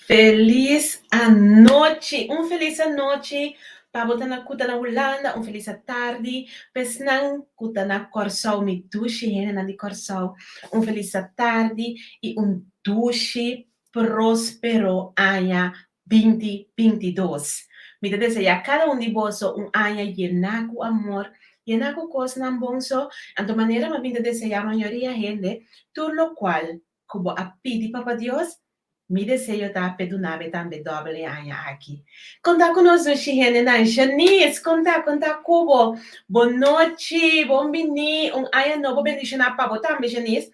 Felis anochi! Un felis anochi pa bo ta na ku ta na Hulanda, un felis atardi pa esnan ku ta na Kòrsou, mi dushi hendenan di Kòrsou, un felis atardi i un dushi próspero aña binti 22. Mi ta deseá kada un di boso un aña yená ku amor, yená ku kosnan bon so. Anto manera mi a bin ta deseá mayoria hende, tur lokual ku bo a pidi Papa Dios, mi deseo ta p'e duna bo tambe dòbel e aña aki. Konta ku nos dushi hendenan. Shanice, konta, konta ku bo. Bon nochi, bon bini, un aña nobo bendishoná pa bo tambe, Shanice.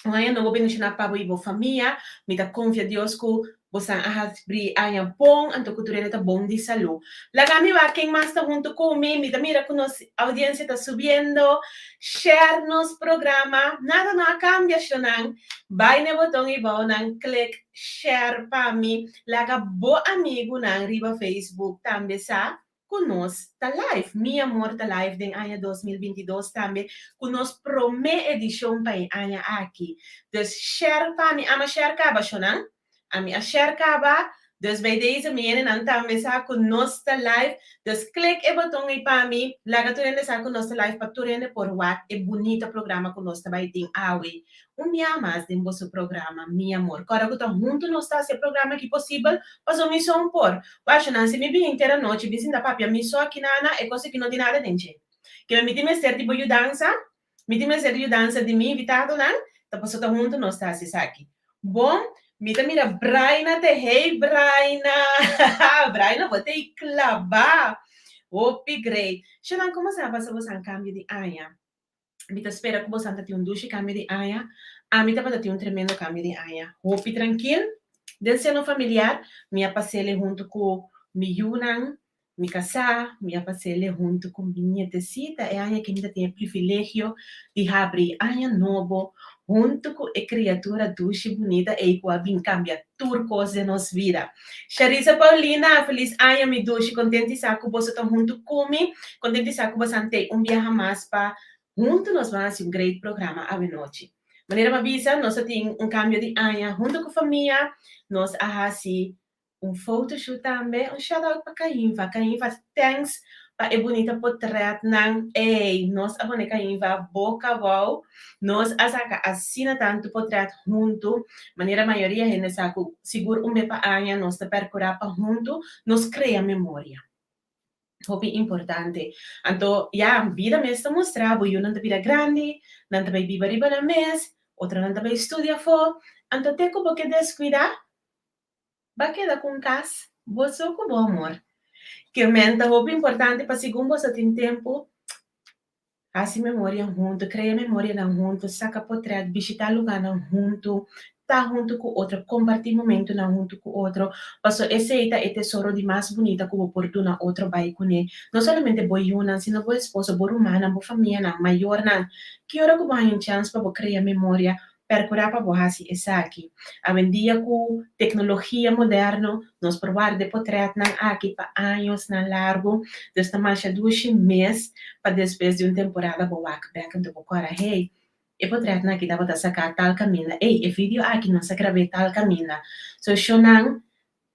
Un aña nobo bendishoná pa bo i bo famia. Mi ta konfia Dios ku bosan a habri aña bon, anto ku tur hende ta bon di salú. Laga mi wak ken mas ta huntu ku mi. Mi ta mira ku nos audiensia ta subiendo. Share nos programa. Nada no a kambia, shonnan. Bai na e boton eibounan, klik share pa mi. Laga bo amigunan riba Facebook tambe sa ku nos ta live. Mi Amor ta live den aña 2022 tambe ku nos promé edishon pa e aña aki. Dus share pa mi. Ama share kaba, shonnan. Ami a share kaba. Dus bij deze mi hendenan tambe sa ku nos ta live. Dus klik e boton ei pa mi. Laga tur hende sa ku nos ta live pa tur hende por wak e bunita programa ku nos ta bai tin awe. Un bia mas den boso programa Mi Amor. Kòrda ku ta huntu nos ta hasi e programa aki posibel, pasobra mi so un por. Washa nan, si mi bin henter anochi bin sinta papia mi so aki nana, e kos aki no tin nada den dje. Keme mi tin mester di bo yudansa, mi tin mester di yudansa di mi invitadonan, ta pasobra ta huntu nos ta hasi esaki. Bon, mi ta mira Braina te hey Braina! Braina bo ta ei klabá! Hopi great! Shanan, komo sa pasa bosan kambio di aña? Mi ta spera ku bosan ta tin un dushi kambio di aña. Ami tabata tin un tremendo kambio di aña. Hopi trankil. Den seno familiar, mi a pas'ele huntu ku mi yunan, mi kasá, mi a pas'ele huntu ku mi nietesita. E aña aki mi ta tin e privilegio di habri aña nobo huntu ku e kriatura dushi bunita ei ku a bin kambia tur kos den nos vida. Sharisa Paulina, felis aña mi dushi, kontent di sa ku boso ta huntu ku mi, kontent di sa ku boso tei un biaha mas pa huntu nos ban hasi un great programa awenochi. Manera mi a bisa, nos a tin un kambio di aña huntu ku famia, nos a hasi un photoshoot tambe. Un shout out pa Cainva. Cainva, thanks pa e bunita potretnan. Ey, nos a pone Cainva boca abou. Nos a saca asina tanto potret hunto. Manera mayoria hende sa cu sigur un be pa aña nos ta percura pa hunto nos crea memoria. Hopi importante. Anto, ya, bida mes ta mustra bo yunan ta bira grandi, nan ta bay biba riba nan mes, otronan ta bay studia afo. Anto te cu bo ke descuida, Ba keda ku un kas, bo so ku bo amor. Ke men ta hopi importante pa segun boso tin tempu, hasi memoria huntu, krea memorianan huntu, saka potret, bishitá lugánan huntu, ta huntu ku otro, kompartí momentunan huntu ku otro, paso esei ta e tesoro di mas bunita ku bo por duna otro bai kuné. No solamente bo yunan, sino bo esposo, bo rumannan, bo famianan, mayornan. Ki ora ku bo haña un chèns pa bo krea memoria, Percurá pa bo haci esaki. Awendia cu tecnologia moderno nos por warda e potretnan aki pa añosnan largo, dus ta masha dushi mes pa despues di un temporada bo wak bek anto bo cora, hey, e potretnan aki tabata sacá tal caminda, ey, e video aki nos a grab'é tal caminda. So shownan,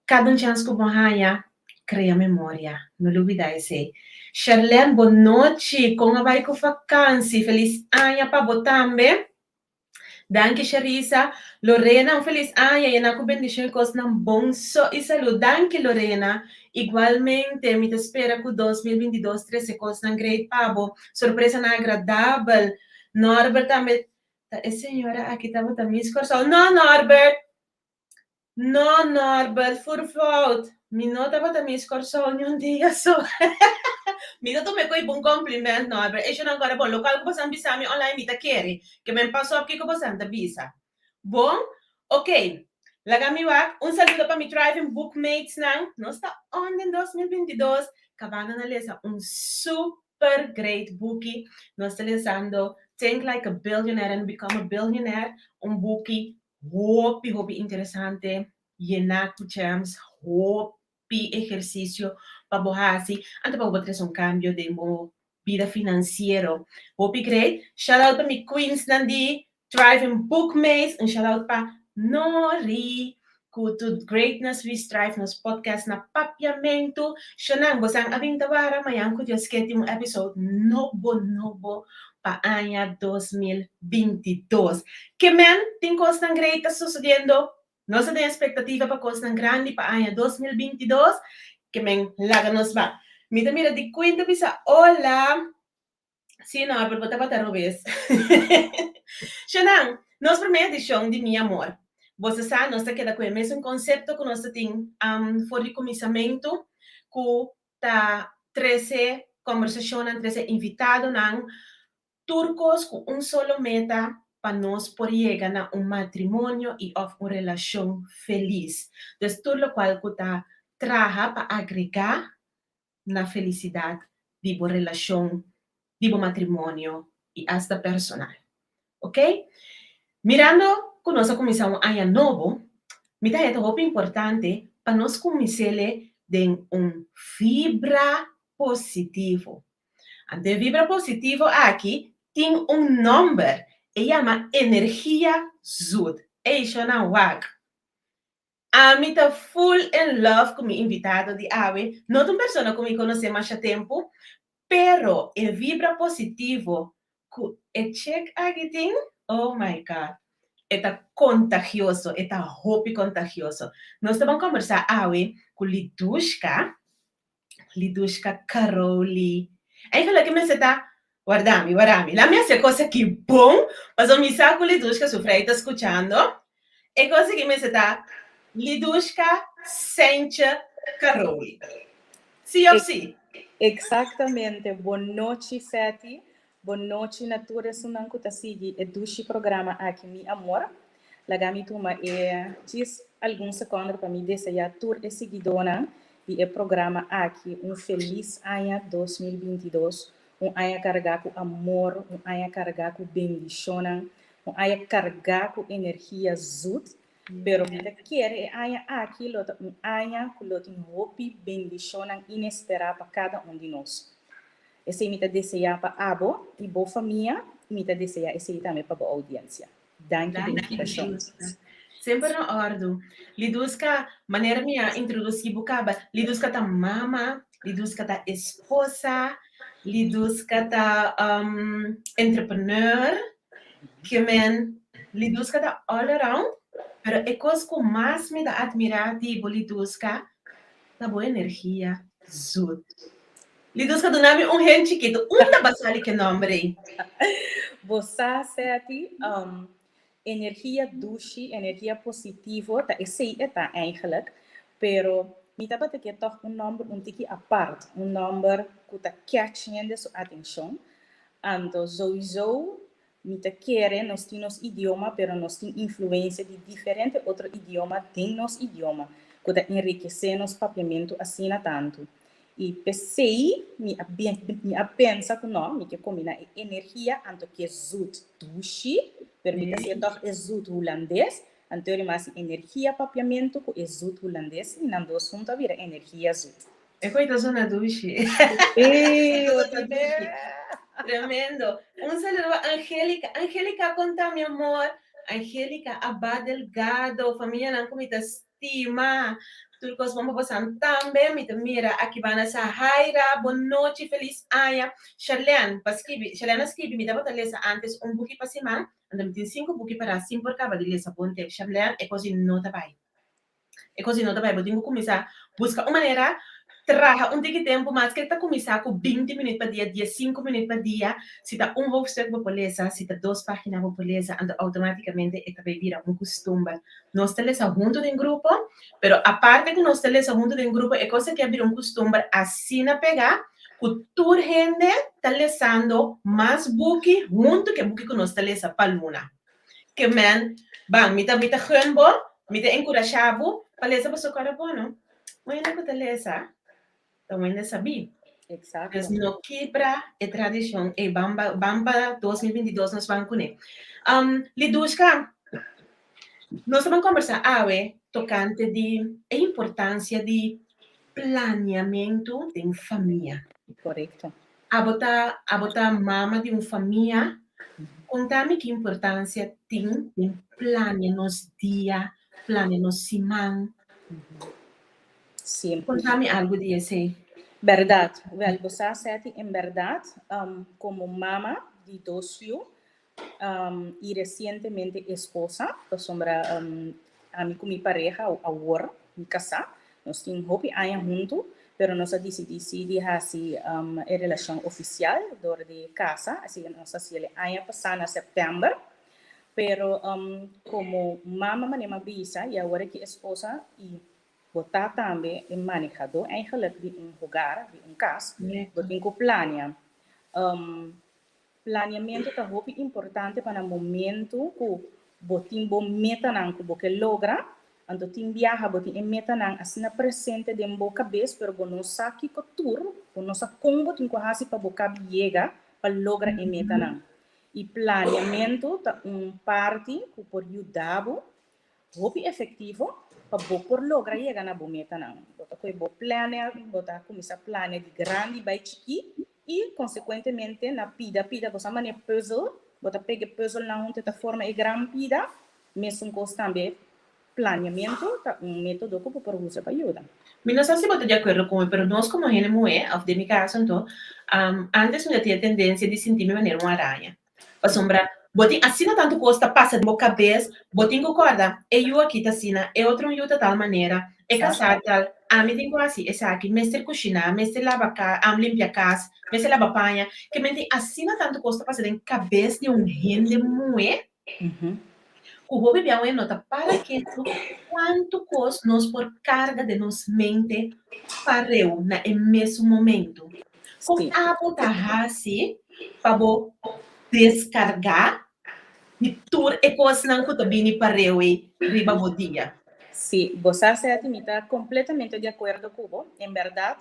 cada un chance cu bo haña, crea memoria. No lubida esey. Sherlene, bon nochi! Con a bay cu vakantie? Feliz aña pa bo tambe. Danki Sharisa. Lorena, un felis aña yena ku bendishon i kosnan bon so i salud. Danki Lorena. Igualmente mi ta spera ku 2022 trese kosnan great pa bo. Sorpresanan agradabel. Norbert tambe ta e señora aki tabata Miss Kòrsou. No Norbert! No Norbert, furfout. Mi no tabata Miss Kòrsou ni un dia so. Mi ta tuma e koe bon compliment Norbert. Eshonan kòrda bon. Lokual ku bosan bisa mi online mi ta kere. Ke men pas op kiko bosan ta bisa. Bon? Ok. Laga mi wak. Un saludo pa mi thriving bookmates-nan. Nos ta on den 2022. Kabando na lesa un super great buki. Nos ta lesando Think Like a Billionaire and Become a Billionaire. Un buki Hopi hopi interesante, yená ku gems, hopi ehersisio pa bo hasi, anto pa bo por trese un kambio den bo bida finansiero. Hopi great. Shout out pa mi queensnan di Thriving Bookmates, un shout out pa Nori. ku To Greatness We Strive, nos podcast na Papiamentu. Shonnan, bosan a bin ta wara mañan ku Dios ke tin un episode nobo nobo pa aña 2022. Ke men tin kosnan great ta susediendo. Nos ta den expectativa pa kosnan grandi pa aña 2022. Ke men laga nos ba. Mi ta mira di Queen ta bisa hola. Sí, no, pero bo tabata robes. Shonnan, nos promé edishon di Mi Amor. Boso sa, nos ta keda ku e mesun konsepto ku nos ta tin for di kuminsamentu, ku ta trese kòmbersashonnan, trese invitadonan, tur kos ku un solo meta pa nos por yega na un matrimonio i òf un relashon felis. Dus tur lokual ku ta traha pa agregá na felisidat di bo relashon, di bo matrimonio i asta personal. Ok? Mirando ku nos a kuminsá un aña nobo, mi ta haña ta hopi importante pa nos kumins'é den un vibra positivo. Anto e vibra positivo aki tin un nòmber, e yama energia zoet. Ey, shona wak! Ami ta full in love ku mi invitado di awe, no ta un persona ku mi konosé masha tempu, pero e vibra positivo ku e chick aki tin, oh my God, e ta kontagioso, e ta hopi kontagioso. Nos ta ban kombersá awe ku Lidushka, Lidushka Caroli. Eigenlijk e mester ta, warda mi, warda mi, laat mi hasi e kos aki bon, pasobra mi sa ku Lidushka su frei ta skuchando. E kos aki mester ta Lidushka Sentje Caroli. Sí òf sí? Eksaktamente. Bon nochi, Setty. Bon nochi na tur esunnan ku ta sigui e dushi programa aki, Mi Amor. Laga mi tuma e djis algun sekònder pa mi deseá tur e siguidónan di e programa aki un felis aña 2022, un aña kargá ku amor, un aña kargá ku bendishonnan, un aña kargá ku energia zut. Pero mi ta kere e aña aki lo ta un aña ku lo tin hopi bendishonnan inesperá pa kada un di nos. Esei mi ta deseá pa abo i bo famia i mi ta deseá esei tambe pa bo oudiensia. Danki pa invitashon. Semper na òrdu. Liduska, manera mi a introdusí bo kaba, Liduska ta mama, Liduska ta esposa, Liduska ta entrepreneur, ke men Liduska ta all around, pero e kos ku mas mi ta atmirá di bo Liduska ta bo energia zoet. Liduska duna mi un hint chikitu. Unda ba sali ke nomber ei? Bo sa, Seti, energia dushi, energia positivo, ta esei e ta eigenlijk. Pero mi tabata ke tòg un nomber un tiki apart, un nomber ku ta catch hende su atenshon. Anto souiso Mi ta kere nos tin nos idioma pero nos tin influencia di diferente otro idioma den nos idioma cu ta enriquece nos papiamento asina tanto. Y p'esey mi a mi a pensa cu no, mi ke combina e energia anto ke zoet dushi, pero mi ta hacié tog e zoet hulandes, anto ori mas energia papiamento cu e zoet hulandes y nan dos hunto a bira energia zoet. E koe ta zona dushi. Sí, otra vez. Tremendo. Un saludo a Angélica. Angélica, konta mi amor. Angélica Abad Delgado, familianan ku mi ta stima. Tur kos bon pa bosan tambe. Mi ta mira aki banda sa Jaira. Bon nochi, felis aña. Charlene, pa skibi. Charlene a skibi, mi tabata lesa antes un buki pa siman. Anto mi tin sinku buki pará sin por kaba di lesa bon tep. Charlene, e kos di no ta bai. E kos di no ta bai, bo tin ku kuminsá buska un manera, traha un tiki tempu, maske ta kuminsá ku 20 minüt pa dia, 15 minüt pa dia, si ta un hoofdstuk bo por lesa, si ta dos página bo por lesa, anto outomátikamente e ta bai bira un kustumber. Nos ta lesa huntu den grupo, pero aparte ku nos ta lesa huntu den grupo, e kos aki a bira un kustumber asina pegá ku tur hende ta lesando mas buki huntu ku e buki ku nos ta lesa pa luna. Ke men, ban, mi ta mi ta gun bo, mi ta enkurashá bo pa lesa pasobra ku ora bo no, un hende ku ta lesa ta un hende sabí. Exacto. Dus no kibra e tradishon ei, ban ba ban pa 2022 nos ban kuné. Lidushka, nos ta ban kombersá awe tokante di e importansia di planiamentu den famia. Korekto. Abo ta abo ta mama di un famia, konta mi ki importansia tin den plania nos dia, plania nos siman. Sí. Konta mi algu di esei. Bèrdat. Wèl, bo sa, Seti, en bèrdat, komo mama di dos yu i resientemente esposa, pasobra ami ku mi pareha awor mi kasá, nos tin hopi aña huntu, pero nos a disidí sí di hasi e relashon ofisial dor di kasa, asina nos a hasi el e aña pasá na sèptèmber. Pero komo mama manera mi a bisa i awor aki esposa i bo ta tambe e manehadó eigenlijk di un hogar, di un kas, bo tin ku plania. Planeamentu ta hopi importante pa na momentu ku bo tin bo metanan ku bo ke logra, anto tin biaha bo tin e metanan asina presente den bo kabes pero bo no sa kiko tur, bo no sa kon bo tin ku hasi pa bo kabi yega pa logra e metanan. I planeamentu ta un parti ku por yuda bo hopi efektivo pa bo por logra yega na bo metanan. Bo ta kohe bo planner, bo ta kuminsá plania di grandi bai chikí i konsekuentemente na pida pida, bo sa manera pùzel, bo ta pega e pùzelnan huntu e ta forma e gran pida. Mesun kos tambe planiamentu ta un método ku bo por usa pa yuda. Mi no sa si bo ta di akuerdo ku mi, pero nos komo hende muhé, òf den mi kaso anto, antes mi ta tin e tendensia di sinti mi manera un araña. Pasobra bo tin asina tantu kos ta pasa den bo kabes, bo tin ku kòrda, e yu aki ta asina, e otro un yu ta tal manera, e kasá tal, ami tin ku hasi esaki, mester kushiná, mester laba ka, limpia kas, mester laba paña. Ke men tin asina tantu kos ta pasa den kabes di un hende muhé, ku hopi bia awe no ta para ketu kuantu kos nos por karga den nos mente pareu na e mesun momentu. Kon abo ta hasi pa bo deskargá di tur e kosnan ku ta bini pareu ei riba bo dia? Sí, bo sa Seti, mi ta kompletamente di akuerdo ku bo. En bèrdat,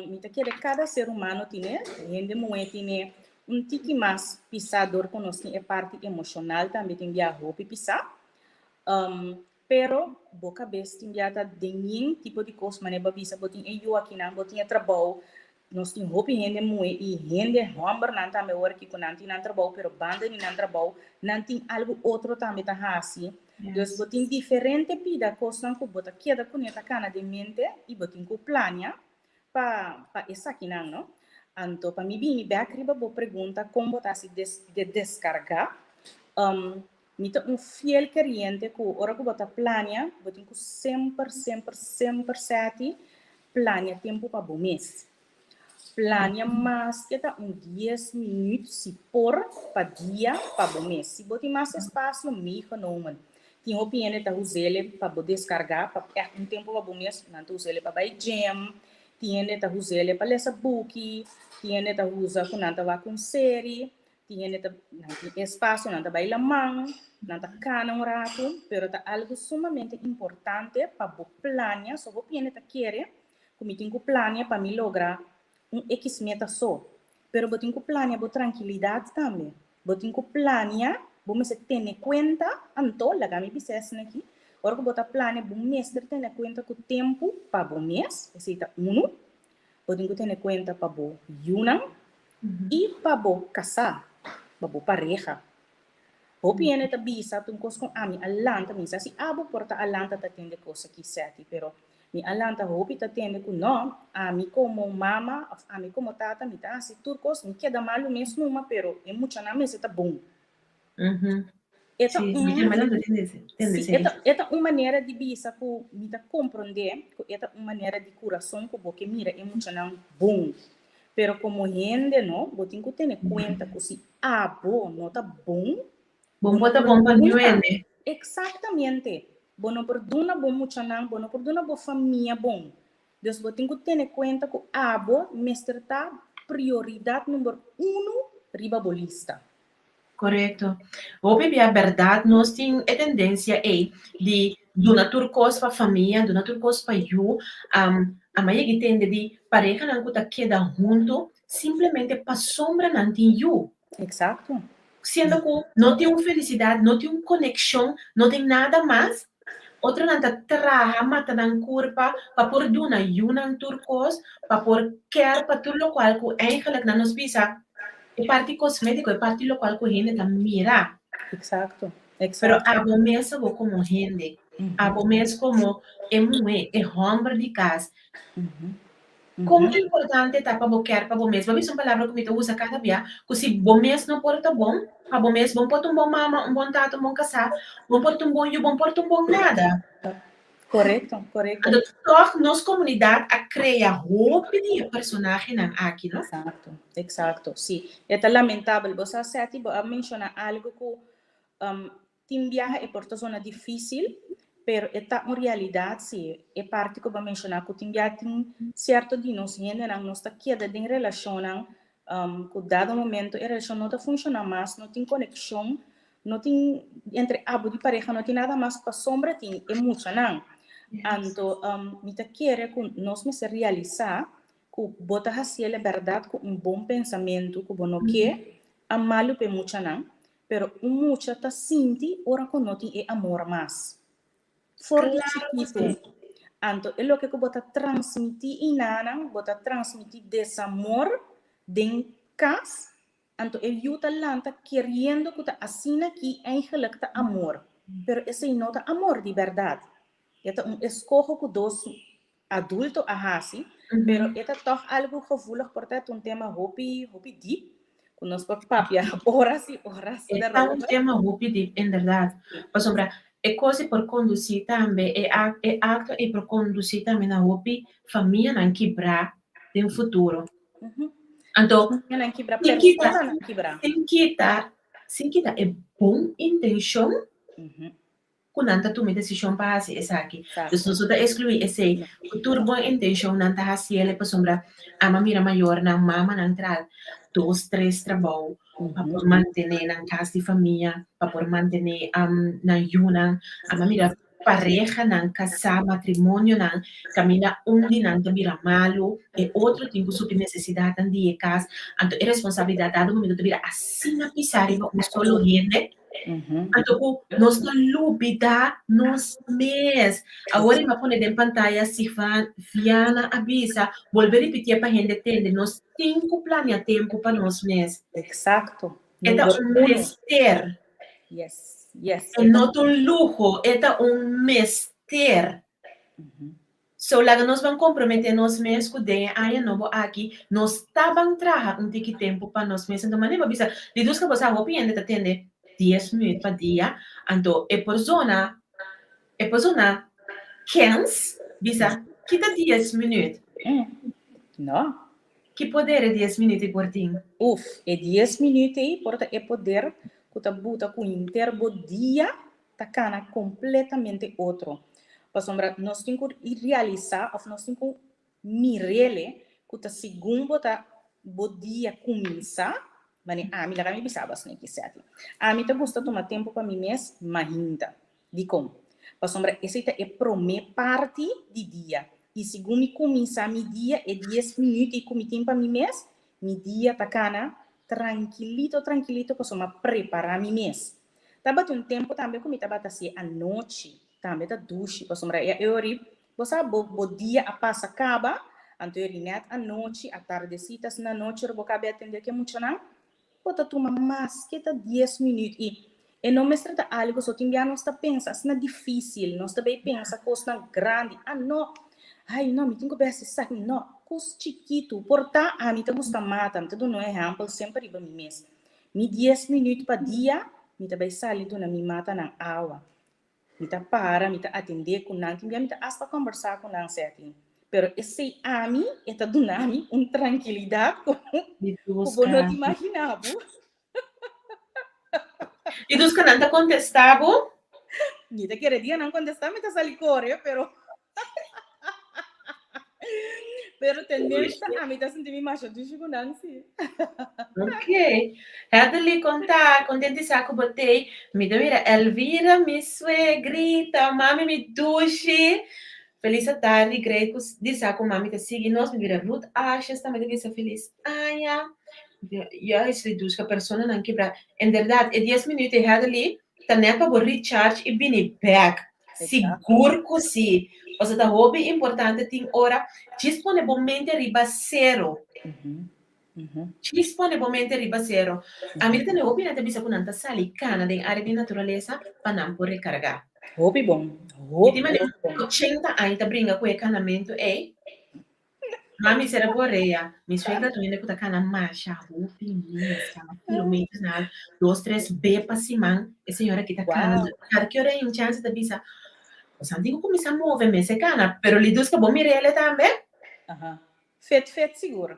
mi ta kere kada ser humano tine, hende muhé tine un tiki mas pisá dor ku nos tin e parti emoshonal tambe tin bia hopi pisá. Pero bo kabes tin bia ta den yin tipo di kos manera bo a bisa bo tin e yu akinan, bo tin e trabou, nos tin hopi hende muhé i hende hòmbernan tambe ora ki ku nan tin nan trabou pero banda di nan trabou nan tin algu otro tambe ta hasi. Dus bo tin diferente pida kosnan ku bo ta keda kuné ta kana den mente i bo tin ku plania pa pa esakinan no. Anto pa mi bini bèk riba bo pregunta kon bo ta hasi des de deskargá, Mi ta un fiel keriente ku ora ku bo ta plania, bo tin ku semper, semper, semper sèti plania tempu pa bo mes. Plania maske ta un dies minüt si por pa dia pa bo mes. Si bo tin mas espasio, meegenomen. Tin hopi hende ta us'ele pa bo deskargá, pa ègt un tempu pa bo mes, nan ta us'ele pa bai gym, tin hende ta us'ele pa lesa buki, tin hende ta usa ku nan ta wak un seri. Tin hende ta, nan tin espasio, nan ta bai laman, nan ta kana un ratu, pero ta algu sumamente importante pa bo plania, so hopi hende ta kere ku mi tin ku plania pa mi logra un ekis meta so, pero bo tin ku plania bo trankilidat tambe, bo tin ku plania, bo mester tene kuenta, anto laga mi bisa esaki aki, ora ku bo ta plania bo mester tene kuenta ku tempu pa bo mes, esei ta unu, bo tin ku tene kuenta pa bo yunan, I pa bo kasá, pa bo pareha. Hopi hende ta bisa ta un kos kon ami a lanta, mi sa si abo por ta a lanta ta tende kos aki sèti, pero mi a lanta hopi ta tende ku no, ami komo mama òf ami komo tata mi ta hasi tur kos, mi keda malu mes numa pero e muchanan mester ta bon. E ta Sí, un mi tambe lanta tende ese, tende Sí, esei. e ta, e ta un manera di bisa ku mi ta komprondé ku e ta un manera di kurason ku bo ke mira e muchanan bon. Pero komo hende no, bo tin ku tene kuenta ku si abo no ta bon, Bo bo no por ta por bon pa niun duna. hende. Eksaktamente. Bo no por duna bo muchanan, bo no por duna bo famia bon. Dus bo tin ku tene kuenta ku abo mester ta prioridat number uno riba bo lista. Korekto. Hopi bia bèrdat nos tin e tendensia ei di duna tur kos pa famia, duna tur kos pa yu. A yega tende di parehanan ku ta keda huntu simplemente pasobra nan tin yu. Eksakto. Siendo ku no tin un felisidat, no tin un konekshon, no tin nada mas. Otronan ta traha mata nan kurpa pa por duna yunan tur kos, pa por kèr pa tur lokual ku eigenlijk nan nos bisa e parti kosmétiko, e parti lokual ku hende ta mira. Eksakto, Pero eksakto. abo mes abo komo hende. Abo mes komo e muhé, e hòmber di kas. Kon importante ta pa bo kèr pa bo mes? Bo a bisa un palabra ku mi ta usa kada bia, ku si bo mes no por ta bon pa bo mes, bo no por ta un bon mama, un bon tata, un bon kasá, bo no por ta un bon yu, bo no por ta un bon nada. Korekto, korekto. Anto tòg nos komunidat a krea hopi di e personahenan aki, no? Eksakto, eksakto, si. E ta lamentabel. Bo sa, Seti, bo a menshoná algu ku Tin biaha e por ta zona difícil, pero e ta un realidad si. E parti cu bo a menciona cu tin biaha tin cierto di nos hendenan nos ta keda den relacionnan cu dado momento e relacion no ta funciona mas, no tin conexion, no tin entre abo di pareha no tin nada mas pasobra tin e muchanan. Anto mi ta kere cu nos mester realisa cu bo ta haciel e berdad cu un bon pensamento cu bo no ke a malu p'e muchanan, Pero un mucha ta sinti ora ku no tin e amor mas. For di chikitu. Anto e loke ku bo ta transmití inanan, bo ta transmití desamor den kas, anto e yu ta lanta keriendo ku ta asina ki eigenlijk ta amor. Pero esei no ta amor di bèrdat. E ta un eskoho ku dos adulto a hasi, pero e ta tòg algu gevoelig por ta un tema hopi hopi diep ku nos por papia oras i oras E ta un tema hopi diep inderdaad, pasobra e kos ei por kondusí tambe e e akto ei por kondusí tambe na hopi famianan kibrá den futuro. Anto Famianan kibrá, sin kita personanan kibrá. sin kita sin kita e bon intenshon ku nan ta tuma e desishon pa hasi esaki. Dus nos no ta eskluí esei. Ku tur bon intenshon nan ta hasiel e pasobra ama mira mayornan, mamanan traha dos, tres trabou pa por mantené nan kas di famia, pa por mantené nan yunan. Ama mira parehanan kasá, matrimonionan, kaminda un di nan ta bira malu, e otro tin ku supli nesesidatnan di e kas. Anto e responsabilidat dado momento ta bira asina pisá riba un solo hende. Anto ku nos ta lubidá nos mes. Awor mi a pone den pantaya Sifan Viana a bisa, bolbe ripitié pa hende tende, nos tin ku plania tempu pa nos mes. Eksakto. E ta un mester. Yes, yes. E no ta un luho, e ta un mester. So laga nos ban komprometé nos mes ku den e aña nobo aki nos ta ban traha un tiki tempu pa nos mes. Anto manera bo bisa, di dus ku bo sa hopi hende ta tende dies minuut pa dia, anto e por zona e por zona kens bisa kita dies minuut? No. Ki poder e dies minuut ei por tin? Uf, e dies minuut ei por ta e poder ku ta buta ku henter bo dia ta kana kompletamente otro. Pasobra nos tin ku realisá òf nos tin ku mir'ele ku ta segun bo ta bo dia kuminsá, manera ami, laga mi bisa bo asina ki Seti. Ami ta gusta tuma tempu pa mi mes mahinta. Dikon? Pasobra esei ta e promé parti di dia i segun mi kuminsá mi dia e dies minüt ei ku mi tin pa mi mes, mi dia ta kana trankilito trankilito pasobra mi a prepará mi mes. Tabata un tempu tambe ku mi tabata hasié anochi, tambe ta dushi, pasobra e ori bo sa bo bo dia a pasa kaba, anto e ori nèt anochi, atardesita asina anochi ora bo kabe atendé ku e muchanan, bo ta tuma maske ta dies minüt i e no mester ta algu so tin bia nos ta pensa asina difísil, nos ta bay pensa kosnan grandi, ah no, ai no mi tin ku bay hasi esaki, no, kos chikitu, por ta ami ta gusta mata, mi ta duna un ehèmpel semper riba mi mes. Mi dies minuut pa dia mi ta bai sali duna mi matanan awa. Mi ta para, mi ta atendé ku nan, tin bia mi ta asta kòmbersá ku nan sèti. Pero esei ami e ta duna mi un trankilidat ku ku bo no ta imaginá bo. I dus ku nan ta kontestá bo? Mi ta kere dia nan kontestá mi ta sali kore, pero Pero tenminste ami ta sinti mi masha dushi ku nan si. Ok. Hedely konta, kontenti sa ku bo tei. Mi ta mira Elvira, mi suegrita, mami mi dushi. Felis atardi, great ku di sa ku mami ta sigui nos. Mi mira Ruth Ashes tambe ta bisa felis aña. Juist di dushi personanan kibra. Inderdaad, e dies minuut ei Hedely ta net pa bo recharge i bini bek. Sigur ku si. Pasobra ta hopi importante tin ora djis pone bo mente riba sero. Djis pone bo mente riba sero. Ami ta tende hopi hende ta bisa ku nan ta sali kana den área di naturalesa pa nan por rekargá. Hopi bon. Mi tin manera 80 aña ta bringa ku e kanamentu ei. Mami sera borea. Mi suegra ta un hende ku ta kana masha hopi mes, kana kilometers na dos tres be pa siman e señora aki ta kana. Kada ki ora e un chance ta bisa, Bosan tin ku kuminsá move mes e kana, pero Liduska bo mir'el tambe. Aha. Fit fit sigur.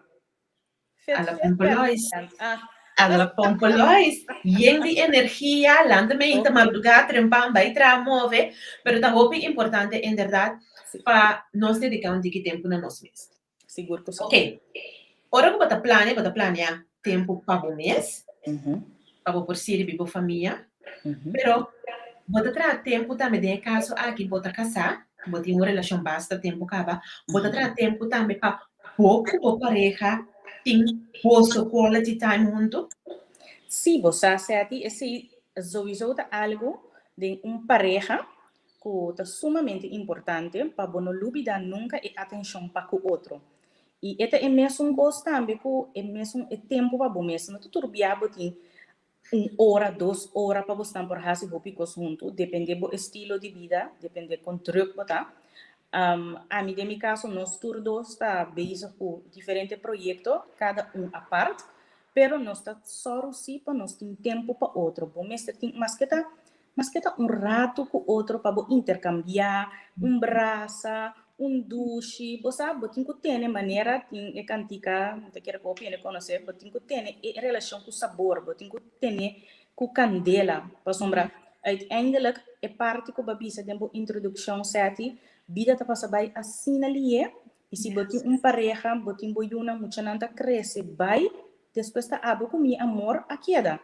Fit Ala fit Pompolois. permanent. Ah. Ala Pompolois. Yen di energia, lanta meinta mardugá trempan bai traha move, pero ta hopi importante inderdat pa nos dediká un tiki tempu na nos mes. Sigur ku si. Ok, ora ku bo ta plania, bo ta plania tempu pa bo mes, pa bo por sirbi bo famia, pero bo ta traha tempu tambe den e kaso aki bo ta kasá, bo tin un relashon basta tempu kaba, bo ta traha tempu tambe pa Bo ku bo pareha tin boso quality time huntu? Sí, bo sa Seti, esei souiso ta algu den un pareha ku ta sumamente importante pa bo no lubida nunka e atenshon pa ku otro. I e ta e mesun kos tambe ku e mesun e tempu pa bo mes. No ta tur bia bo tin un ora, dos ora pa bosnan por hasi hopi kos huntu, depende bo estilo di bida, depende kon druk bo ta. Ami den mi kaso nos tur dos ta bezig ku diferente proyekto, kada un apart, pero nos ta sòru si pa nos tin tempu pa otro. Bo mester tin maske ta maske ta un ratu ku otro pa bo interkambiá, un brasa, un dushi, bo sa bo tin ku tene manera tin e kantika, mi ta kere ku hopi hende konosé, bo tin ku tene e relashon ku sabor, bo tin ku tene ku kandela, pasobra uiteindelijk e parti ku bo a bisa den bo introdukshon Seti, bida ta pasa bai asina lié, i si bo tin un pareha, bo tin bo yunan, muchanan ta krese bai, despues ta abo ku mi amor a keda.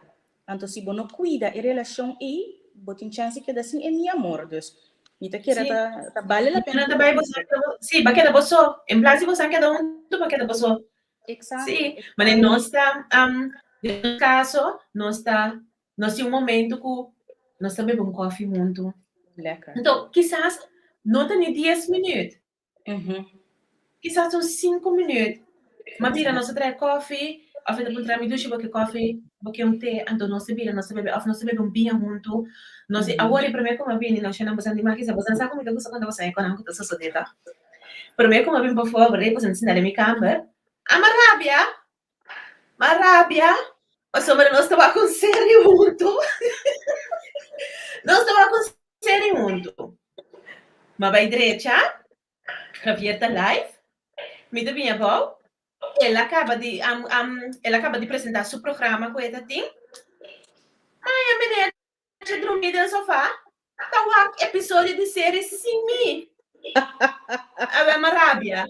Anto si bo no cuida e relacion ey, bo tin chance di keda sin e mi amor. Dus, mi ta kere ta, ta bale la pena. Ta bay boso, sí, ba keda boso. En plaats di boso a keda hunto, ba keda boso. Exacto. Sí, mane nos ta, den nos caso, nos ta, nos tin un momento cu nos ta bebe un koffie hunto. Lekker. Anto, kisas no ta ni dies minuut. Kisas un sinku minuut. Ma bira nos ta trae kofi, òf e ta puntra mi, Dushi, bo ke kofi? Bo ke un te? Anto nos ta bira nos ta bebe, òf nos ta bebe un biña huntu. Nos di, awor e promé ku mi a bini, no shana boso a di, kisa boso a sa ku mi ta gusta konta boso e konan ku ta sosodé tòg. Promé ku mi a bini pafó, rei boso a sinta den mi kamber, a mi a rabia, mi a rabia, pasobra nos ta wak un serie huntu. Nos ta wak un serie huntu. Mi a bai drecha, Javier ta live, mi ta bini abou, el a kaba di el a kaba di presentá su programa ku e ta tin. Maya meneer ta drumí den sofá, ta wak episodio di serie sin mi. Awe m'a rabia.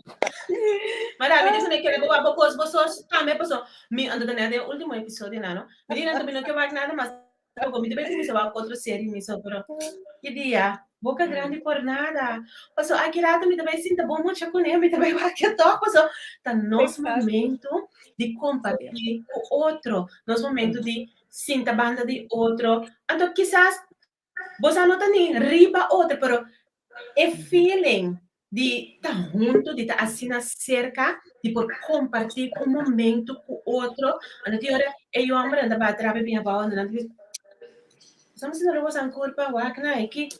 M'a rabia di kuné kere bo wak bo kos bo sos tambe paso mi anto ta nèt den último episodio nan no. Mi di nan ta mi no ke wak nada mas Tampoco mi ta bay cuminsa wak otro serie mi so, pero ki dia? Boca grandi por nada. Paso aki rato mi ta bay sinta bon mucha cune, mi ta bay wak e tok, paso ta nos momento di comparti cu otro, nos momento di sinta banda di otro. Anto kisas bo sa no ta ni riba otro, pero e feeling di ta huntu, di ta asina serka, di por kompartí un momento ku otro. Anto tin ora e yu hòmbernan ta bati rabia bin abou, anto nan ta bisa, Boso a sinti boso kurpa wak na aki.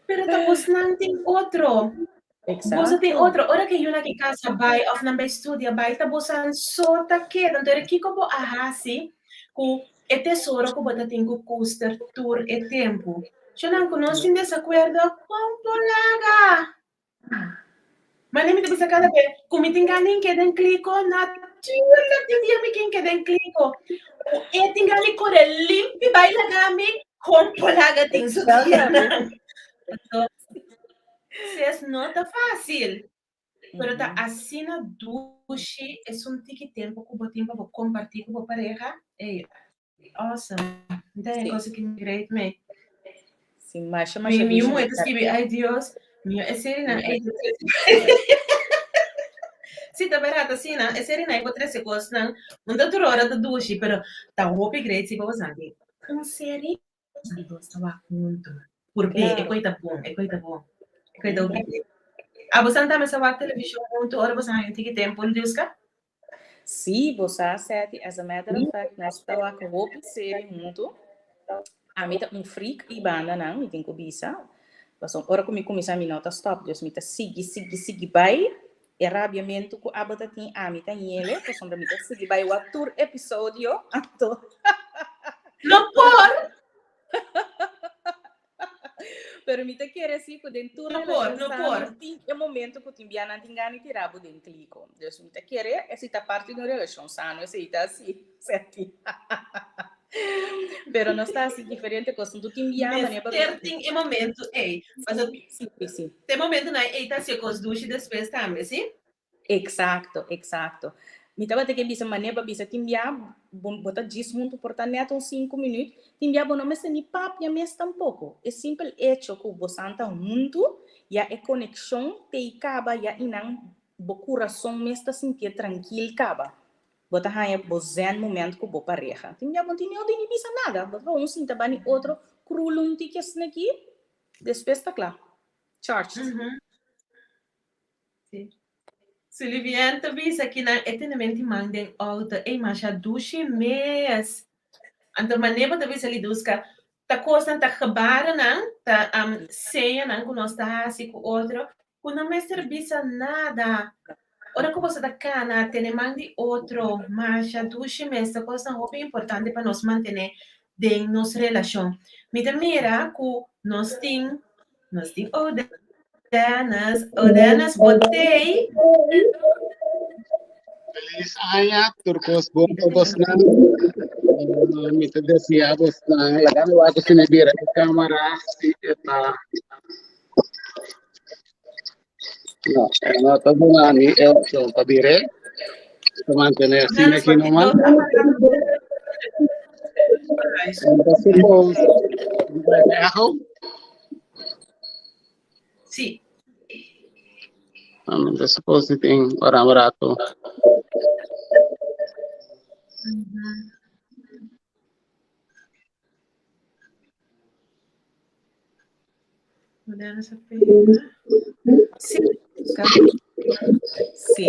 Pero ta bosnan tin otro. Boso tin otro. Ora ku e yunan ki kasa bai òf nan bai studia bai, ta bosan so ta keda. Anto ora kiko bo a hasi ku E tesoro ku bo ta tin ku kuster tur e tempu. Shonnan ku nos tin desakuerdo, kon por laga? Mane mi ta bisa kada be ku mi tin gana di keda den kliko, naturlik tin dia mi kin keda den kliko. Ku e tin gana di kore limpi bai laga mi, kon por laga tin su dianan? Pasobra ses no ta fásil. Pero ta asina dushi esun tiki tempu ku bo tin pa bo kompartí ku bo pareha. Ey, awesome. Mi ta haña kos aki great me. Sí, masha, masha Mi, mi muhé ta skibi, ay Dios, mi e serinan ey ta trese. Sí, ta bèrdat asina. E serinan ey por trese kosnan. Un ta tur ora ta dushi, pero ta hopi great si pa bo sa di un seri Nos ta wak huntu. Purp'é, e koi ta bon, e koi ta bon. E koi ta hopi bon. Abo san tambe sa wak televishon huntu ora bo sa haña un tiki tempu, Liuska? Sí, bo sa, Seti. As a matter of fact, nos ta wak hopi seri huntu. Ami ta un freak i bandanan, mi tin ku bisa. Pasobra ora ku mi kuminsá mi no ta stòp, dus mi ta sigui, sigui, sigui bai. E rabiamentu ku abo ta tin ami ta ñele, pasobra mi ta sigui bai wak tur episodio, anto. No por! Pero mi ta kere si ku den tur No por, relashon no sano por. tin e momento ku tin bia nan tin gana di tira bo den kliko. Dus mi ta kere esei ta parti di un relashon sano, esei ta asi, Seti. Pero nos ta hasi diferente kos. Tu tin bia manera pa Mester tin e momento ei. Pasobra Sí, sí, sí. te momentonan ei ta hasi e kos dushi despues tambe, sí? Exacto, exacto. Mi tabata ke bisa manera pa bisa tin bia bo bo ta djis huntu por ta net un sinku minüt, tin bia bo no mester ni papia mes tampoko. E simpel echo ku bosan ta huntu ya e konekshon t'ei kaba ya i nan bo kurason mes ta sintié trankil kaba. Bo ta haña bo zen moment ku bo pareha. Tin bia bo no tin ni di bisa nada, bo ta un sinta bani otro krul un tiki asina aki, despues ta kla. Charged. Sí. Sullivian ta bisa ki nan e tenementi man den auto ey masha dushi mes. Anto mane bo ta bisa Liduska, ta kosnan ta gebarennan, ta señanan ku nos ta hasi ku otro, ku no mester bisa nada. Ora ku boso ta kana tene man di otro masha dushi mes ta kosnan hopi importante pa nos mantene den nos relashon. Mi ta mira ku nos tin Nos tin Odenas. Odenas, bo tei. Feliz aña, tur kos bon pa bosnan. Mi ta desea bosnan, laga mi wak si mi bira e kamera, si e ta. No, e no ta duna mi e opcion pa bira. Ta mantene asina Odenas, aki bo nomas. nos a Mi ta suppose, mi ta echo. Sí. Mi ta suppose tin ora un rato. Moderna sa pega. Sí. Sí.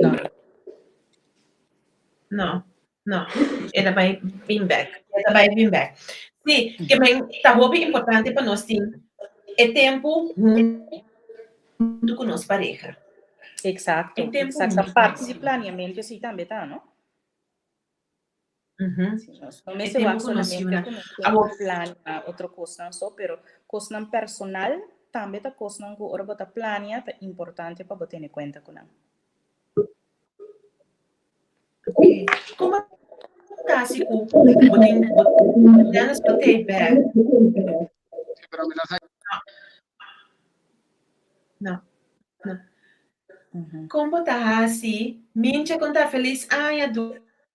No. No, no. E ta bai bin bek. E ta bai bin bek. Sí, ke men ta hopi importante pa nos tin e tempu huntu ku nos pareha. Exacto, E tempu exacto. huntu. Parti di planeamento esei tambe ta, no? Sí, nos no E mester tempu wak ku nos solamente yuna. ku nos Awor, plania otro kosnan so, pero kosnan personal tambe ta kosnan ku ora bo ta plania ta importante pa bo tene kuenta ku nan. Ok. Como ta si ku bo tin bo Dennis bo take back? Sí, pero mi no sa. No. No. Kon bo ta hasi? Mincha kon ta feliz aña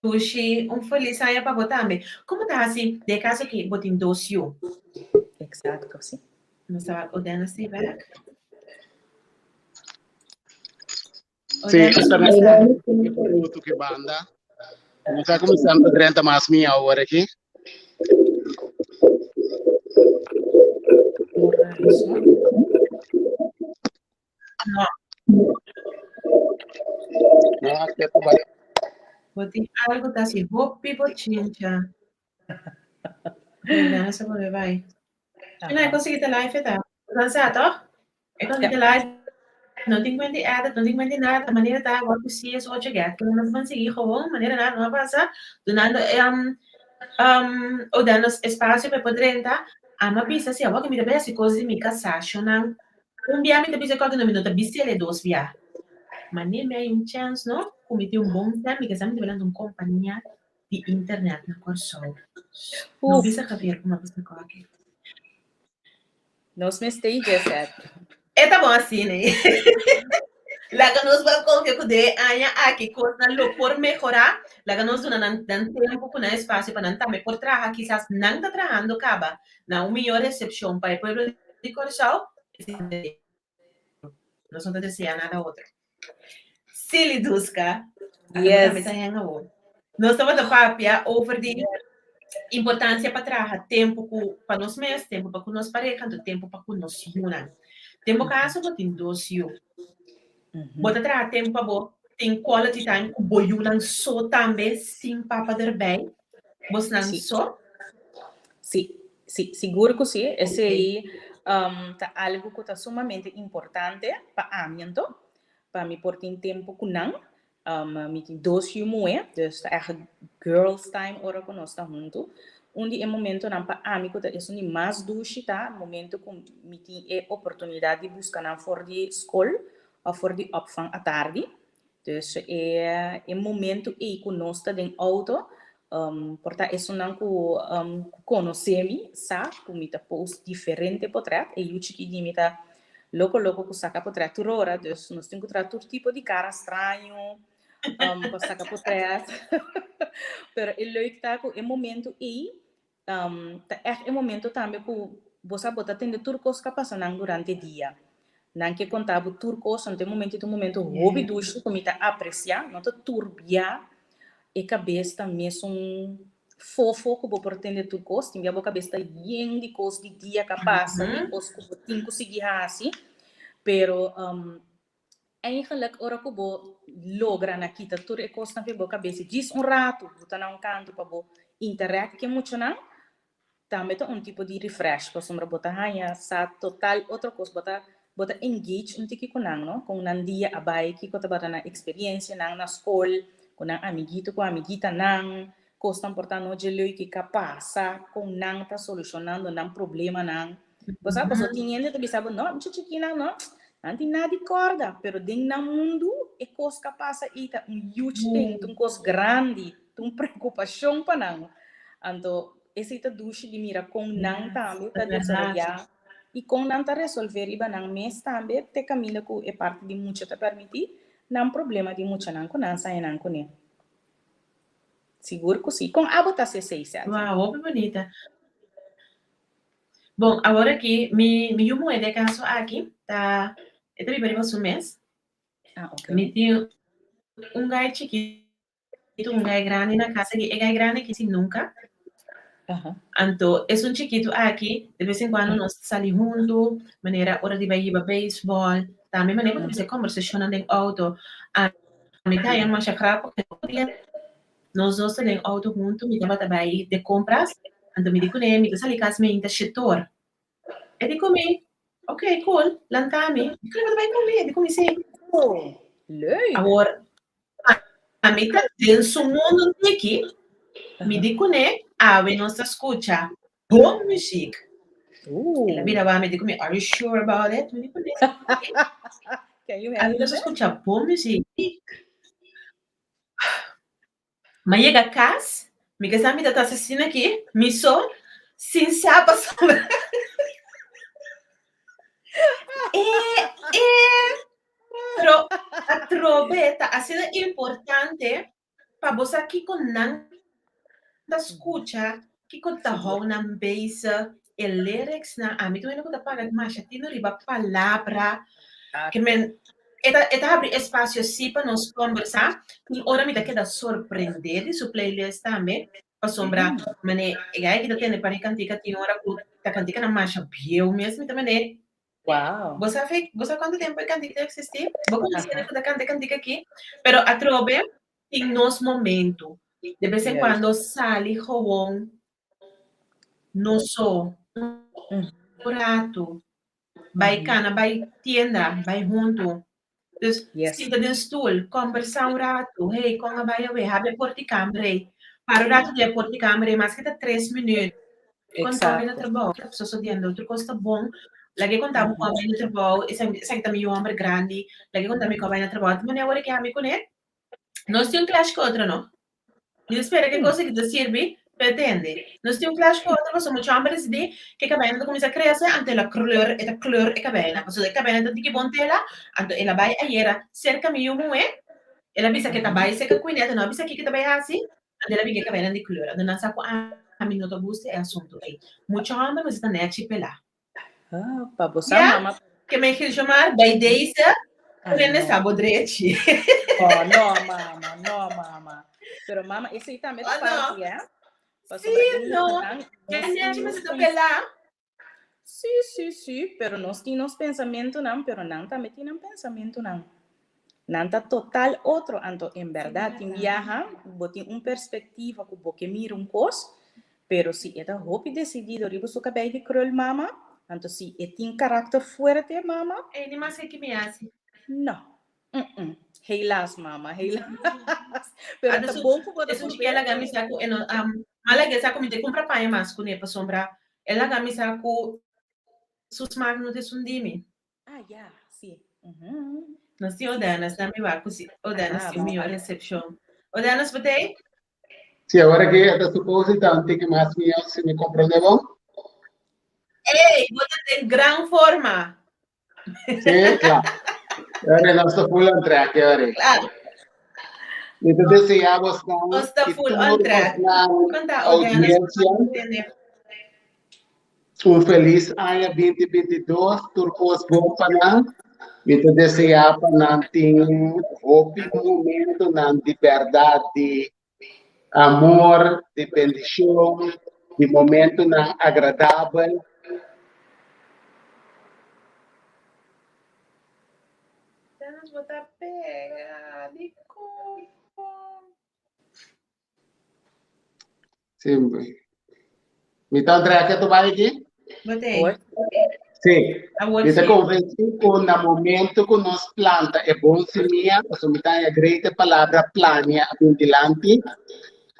dushi. Un feliz aña pa bo tambe. Kon bo ta hasi den e kaso ki bo tin dos yu? Exacto, sí. Nos ta wak o Dennis take back? Sí, internet bruto que banda. No sa como Santa 30 mas mi ahora aquí. No. No, que tu vale. Bo tin algo ta si hopi bochincha. Nada se pone bai. Shina, e conseguí ta live ta. Bo sa toch? E conseguí ta live. No tin cuenta di edit, no tin cuenta di nada. Manera ta what you see is what you get. Pero nos ban sigui gewoon, manera nada no a pasa. Dunando o danos espacio pa e por drenta. Ama bisa si awor ke mi ta bai hasi kos di mi kasá, shonnan. Un bia mi ta bisa kòke no mi no ta bis'el e dos bia. Manera mi hay un chèns no, ku mi tin un bon sèm, mi kasá mi ta bai lanta un kompania di internet na Kòrsou. No Uf. bisa Javier ku mi a bisa kòke. Nos mester i dje E ta bon asina. Laga nos ban konfia ku den e aña aki kosnan lo por mehorá. Laga nos duna nan nan tempu ku nan espasio pa nan tambe por traha. Kisas nan ta trahando kaba na un mihó resepshon pa e pueblo di Kòrsou. Nos no ta desea nada otro. Silly Duska. Yes. Tambe ta hen awor. Nos tabata papia over di importancia pa traha tempo ku pa nos mes, tempo pa ku nos pareha, anto tempo pa ku nos yunan. Den bo kaso bo tin dos yu. Bo ta traha tempo pa bo. tin quality time ku bo yunan so tambe sin papa derbij? Bosnan so? Sí, sí, sigur ku sí. Esei ta algu ku ta sumamente importante pa ami anto, pa mi por tin tempu ku nan. Mi tin dos yu muhé, dus ta ègt girls time ora ku nos ta huntu. Un di e momentonan pa ami ku ta esun di mas dushi ta momento ku mi tin e oportunidat di buska nan for di skol òf for di opvang atardi. Dus e e momento ei ku nos ta den outo, por ta esunnan ku ku konosé mi sa ku mi ta post diferente potrèt. E yu chikí di mi ta loko loko ku saka potrèt tur ora, dus nos tin ku traha tur tipo di kara straño pa saka potrèt. Pero e leuk ta ku e momento ei Ta ègt e momento tambe ku bo sa bo ta tende tur kos ku a pasa nan durante dia. Nan ke konta bo tur kos, anto e momento ta un momento hopi dushi ku mi ta apresiá, no ta tur bia e kabes ta mesun fofo ku bo por tende tur kos, tin bia bo kabes ta yen di kos di dia ku a pasa, di kos ku bo tin ku sigui hasi, pero Eigenlijk ora ku bo logra na kita tur e kosnan for bo kabes i djis un ratu bo ta na un kantu pa bo interact ku e muchanan, tambe ta un tipo di refresh pasobra bo ta haña sa total otro kos, bo ta bo ta engage un tiki ku nan no, kon nan dia a bai, kiko tabata nan eksperiencianan na skol, ku nan amiguito ku amiguitanan, kosnan por ta no dje leuk ki ka pasa, kon nan ta solushonando nan problemanan. Bo sa, paso tin hende ta bisa bo, no, mucha chikinan no, nan tin nada di kòrda, pero den nan mundu e kos ka pasa ei ta un huge thing, ta un kos grandi, ta un preokupashon pa nan. Anto esei ta dushi di mira kon nan tambe ta desaroyá i kon nan ta resolvé riba nan mes tambe te kaminda ku e parti di mucha ta permití nan problema di muchanan ku nan saña nan kuné. Sigur ku si. Kon abo ta hasi esei, Seth? Wow, hopi bunita. Bon, awor aki mi mi yu muhé den e kaso aki ta e ta biba riba su mes. Ah, ok. Mi tin un gai chikitu, un gai grandi na kas aki. E gai grandi aki si nunka. Aha. Anto esun chikitu aki de bes en kuando nos ta sali huntu, manera ora di bai hiba beisbòl, tambe manera ku ta bisa e kombersashonnan den outo. Ami ta haña masha grappig Nos dos ta den auto huntu, mi tabata bai de compras, anto mi di kuné, mi ta sali kas meinta shetor. E di ku mi, ok, cool, lanta mi. Mi di kuné, bo ta bai ku mi? E di ku mi, sí. Oh, leuk! Awor, ami ta den su mundu tiki, mi di kuné, awe nos ta skucha bon muziek. El a bira wak mi, di ku mi, are you sure about it? Mi di kuné, sí. Can you Awe handle nos ta it? skucha bon muziek. M'a yega kas, mi ke sa mi ta ta asesina aki, mi so, sin sa pasobra e e pero atrobe ta asina importante pa bo sa kiko nan ta skucha, kiko ta hou nan bezig, e lyricsnan, ami tur hende ku ta paga masha tino riba palabra, ke men e ta e ta habri espasio sí pa nos kombersá, tin ora mi ta keda sorprendé di su playlist tambe, pasobra manera e guy aki ta tende par di kantika tin ora ku ta kantikanan masha bieu mes, mi ta manera Wow. Bo sa fe, bo sa kuantu tempu e kantika ta eksistí? Bo konosé hende ku ta kanta e kantika aki? Pero atrobe tin nos momentu, de bes en kuando sali gewoon No so, un ratu, bai kana, bai tienda, bai huntu. Dus sinta den stul, kombersá un ratu, hey, kon a bai awe? Habri e port di kamber ei. Para un ratu den e port di kamber ei, maske ta tres minüt. Konta bo na trabou, ke ta sosodiendo? Tur kos ta bon. Laga e konta bo kon a bai na trabou, esaki ta mi yu hòmber grandi, laga e konta mi kon a bai na trabou. Di manera awor ke ami kuné, nos tin un clash ku otro no. Mi ta spera ku e kos aki ta sirbi pa e tende. Nos tin un clash ku otro pasobra mucha homber disidí ku e kabeinan ta kuminsá krese anto el a kleur e ta kleur e kabeinan pasobra e kabeinan ta tiki bon tela anto el a bai ayera serka mi yu muhé el a bisa ku e ta bai serka Quinette e no a bisa kiko e ta bai hasi anto el a bin ku e kabeinan di kleur anto nan sa ku ami no ta gusta e asuntu ei. Mucha homber mester ta nèchi pelá. Ah, pa bo sa, Ja, mama. ke men Gilsjomar, bij deze, Ah, prende no. sa bo drechi. Oh, no, mama, no, mama. Pero mama, esei tambe ta Oh, no. parti, eh? Pasobra Sí, e no. muchanan, Ke nos nechi tin mester nos ta pens- pelá. Sí, sí, sí, pero nos tin nos pensamentonan, pero nan tambe tin nan pensamentonan. Nan ta total otro, anto en berdad tin biaha bo tin un perspectiva cu bo ke mira un cos, pero si e ta hopi decidido riba su cabey di krul mama, anto si e tin karakter fuerte mama. Ey ni mas ke mi haci. No, mm helaas mama, helaas. Pero ta bon cu bo ta Esun chiquia laga mi sa cu e no, a laga sa cu mi te cumpra paña mas cune pasobra e laga mi sa cu su smaak no ta esun di mi. Ah, ya, sí. Nos tin Odanas, na mi wak ku si Odanas tin un mihó resepshon. Odanas, bo ta ei? Sí, awor aki e ta supose ta un tiki mas mihó, si mi komprondé bon. Ey, bo ta den gran forma. Sí, kla. Awor nos ta full on track, awor. Claro. Mi ta deseá bosnan Nos ta i full tur on track. bosnan Konta, Odanas, audiensia. Un felis aña binti binti dos, tur kos bon pa nan. Mi ta deseá pa nan tin hopi momentonan di bèrdat di amor, di bendishon, di momentonan agradabel. Danos bo ta pega dikon? Sí. Mi ta Andrea, ke tu bai aki? Bote. Sí. Mi ta konvensí ku na momento ku nos planta e bon simia, pasobra mi ta haña great e palabra plania a bin dilanti,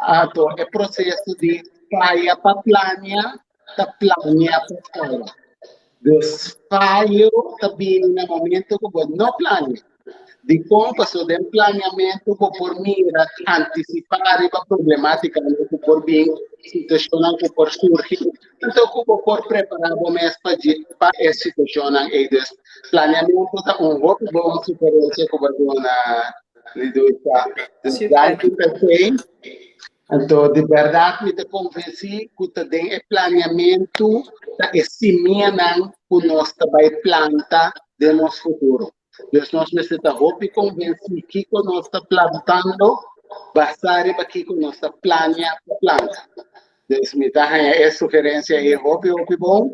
anto e proseso di faya pa plania ta plania pa faya. Dus fayo ta bini na momento ku bo no plania. Dikon? Pasobra den planiamentu bo por mira, antisipá riba problemátikanan ku por bin, situashonnan ku por surgi, anto ku bo por prepará bo mes pa dje pa e situashonnan ei. Dus planiamentu ta un hopi bon sugerensia ku bo a duna, Liduisa. Dus danki p'esei. Anto di bèrdat mi ta konvensí ku ta den e planiamentu ta e simianan ku nos ta bai planta den nos futuro. Dus nos mester ta hopi konvensí kiko nos ta plantando basá riba kiko nos ta plania pa planta. Dus mi ta haña e sugerensia ei hopi hopi bon.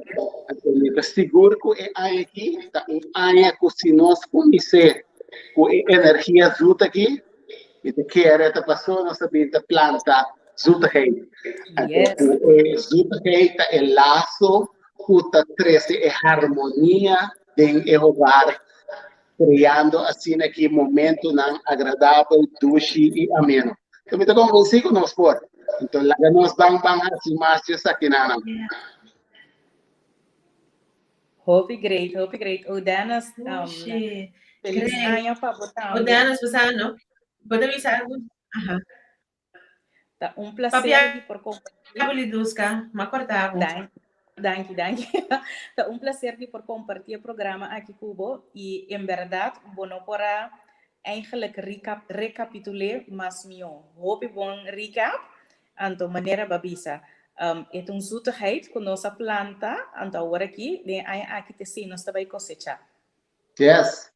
Anto mi ta sigur ku e aña aki ta un aña ku si nos kumins'é ku e energia zut aki, Mi ta kere ta paso nos ta bin ta planta zoetigheid. Yes. Anto e zoetigheid ta e laso ku ta trese e harmonia den e hogar, kreando asina ki momentonan agradabel, dushi i ameno. Anto mi ta konvensí ku nos por. Anto laga nos ban ban hasi mas di esakinanan. Hopi great, hopi great. O Dennis, Dushi. feliz Great. aña pa bo O tambe. Dennis, bo sa no? Bo ta bisa algo? Aha. Ta un Papia placer di por compartir. bo Liduska, m'a corta bo. Danki, danki, danki. Ta un placer di por comparti e programa aki cu bo y en berdad bo no por a eigenlijk recap, recapitule mas mihó. Hopi bon recap. Anto manera bo a bisa, e ta un zoetigheid ku nos a planta, anto awor aki, den e aña aki te si nos ta bai kosechá. Yes.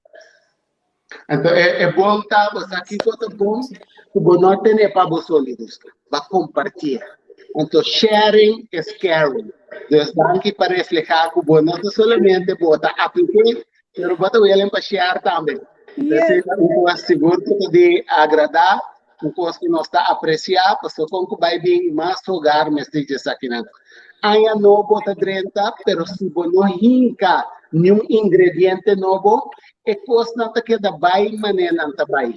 Anto e e bon ta, bo sa kiko ta bon? Ku bo no tene pa bo so, Liduska. Bo a kompartié. Anto sharing is caring. Dus danki pa reflehá ku bo no ta solamente bo ta aplik'é, pero bo ta welen pa share tambe. Yes. Esei ta un kos sigur ku ta di agradá. Un kos ku nos ta apresiá, pasobra kon ku bai bin mas hogar mester dje esakinan. Aña nobo ta drenta, pero si bo no hinka niun ingrediente nobo, e kosnan ta keda bai manera nan ta bai.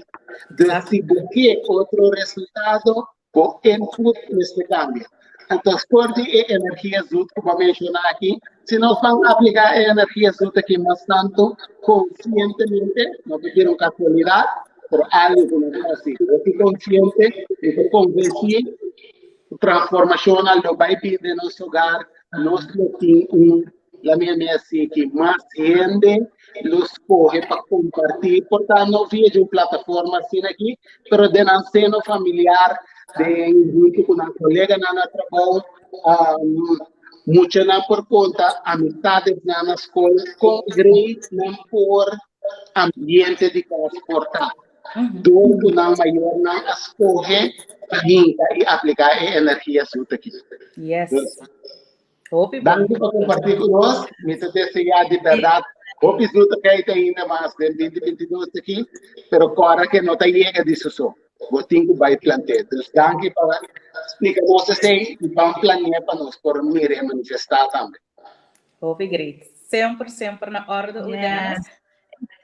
Dus si bo ke otro resultado, bo input mester kambia. Anto for di e energia zoet ku bo a menshoná aki, si nos ban apliká e energia zoet aki mas tantu konsientemente, no ta bira un kasualidat, pero algu ku nos hasi hopi konsiente, mi ta konvensí ku transformashonnan lo bai bin den nos hogar, nos lo tin un La mia mia si ki mas hende lo scoge pa comparti, por ta no via di un plataforma asina aki, pero den nan seno familiar, den hunto cu nan coleganan na trabou, um, muchanan por conta amistadesnan na scol con great nan por ambiente di cas por ta. Door cu nan mayornan a scoge pa hinca y aplica e energia zoet aki. Yes. Dus, Hopi bon. Danki pa kompartí ku nos. Mi ta deseá di bèrdat Hopi zoet a kai ta ainda mas den 2022 aki, pero kòrda ke no ta yega di su so. Bo tin ku bai plant'é. Dus danki pa splika nos esei i ban plane'é pa nos por mira e manifestá tambe. Hopi great. Semper, semper na orde, Udenes. Yes.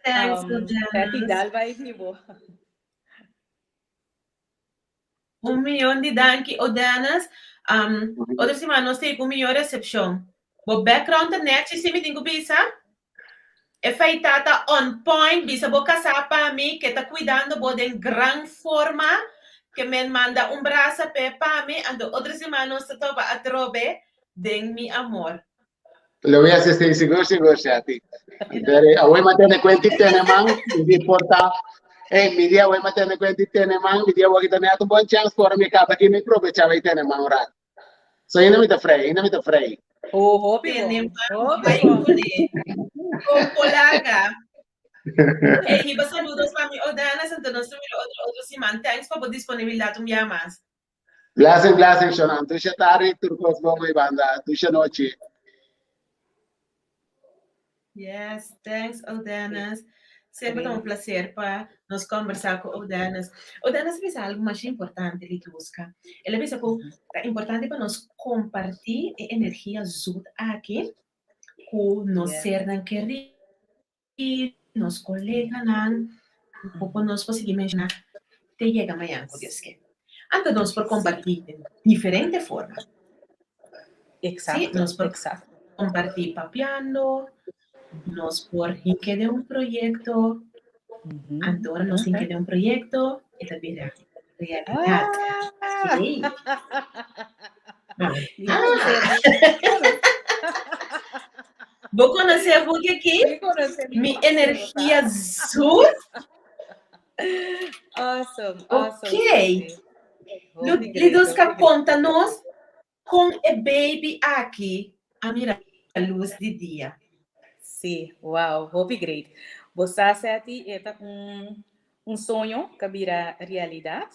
Thanks, Betty, Udenes. dal bai di bo. Un miyon di danki, Odenes. Um, otro siman nos tin un miyon recepcion. Bo background ta nechi, si mi tin ku bisa. E feita ta on point, bisa bo kasá pa mi, ke ta kuidando bo den gran forma, ke men manda un brasa p'e pa mi, anto otro siman nos ta topa atrobe den mi amor. Lo voy a hacer sigur, sigur, Shati. Pero awor mi tene cuenta y tene man, mi di porta. Hey, mi di awor mi tene cuenta y tene man, mi di awor kita net un bon chance por mi capa aquí mi aprovecha y tene man un rato. So ainda mi ta frei, ainda mi ta frei. Oh, hopi Tene bon. man, Hopi bai bon. kuné. Con polaca. Hey, hiba saludos pa mi Odanas, anto nos ta mira otro otro siman. Thanks pa bo disponibilidad un bia mas. Blessing, blessing, Shonan. Tusha tardi, tur kos bon mi banda. Tusha nochi. Yes, thanks Odanas. Semper ta un placer pa nos conversa cu Odanas. Odanas a bisa algo masha importante, Liduska. El a bisa cu ta importante pa nos comparti e energia zoet aki cu nos sernan kerí. i nos koleganan ku nos por sigui menshoná te yega mañan ku Dios ke. Anto nos por kompartí den diferente forma. Sí, nos por kompartí papiando, nos por hinke den un proyekto, anto ora nos hinke den un proyekto e ta bira realidat. Sí. Bo konosé e buki aki? Mi energia zoet. Awesome, awesome. Ok. Liduska, konta nos kon e baby aki a mira lus di dia. Sí, wow, hopi great. Bo sa, Seti, e ta un Un soño ka bira realidat.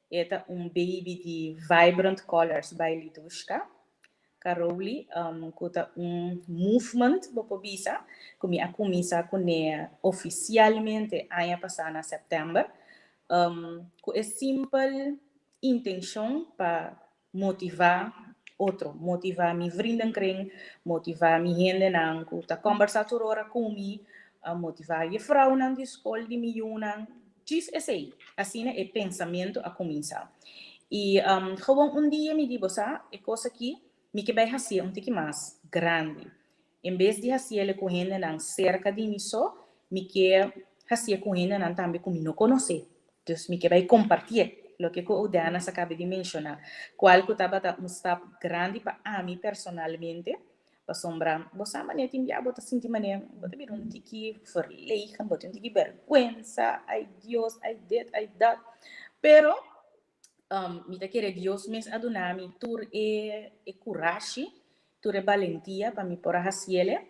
E ta un baby di Vibrant Colors by Lidushka Caroli, ku ta un movement, bo por bisa, ku mi a kuminsá kuné ofisialmente aña pasá na sèptèmber, ku e simpel intenshon pa motivá otro, motivá mi vriendenkring, motivá mi hendenan ku ta kòmbersá tur ora ku mi, motivá jefrounan di skol di mi yunan, djis esei. Asina e pensamentu a kuminsá. I gewoon un dia mi di, bo sa, e kos aki mi ke bai hasié un tiki mas grandi. En bes di hasié ku hendenan serka di mi so, mi ke hasié ku hendenan tambe ku mi no konosé. Dus mi ke bai kompartié loke ku Odeanas a kaba di menshoná, kual ku tabata un stap grandi pa ami personalmente, pasobra bo sa manera tin bia bo ta sinti manera bo ta bira un tiki verlegen, bo tin un tiki bèrgwensa, ai Dios, ai dit, ai dat. Pero mi ta kere Dios mes a duna mi tur e e kurashi, tur e balentia pa mi por a hasiele.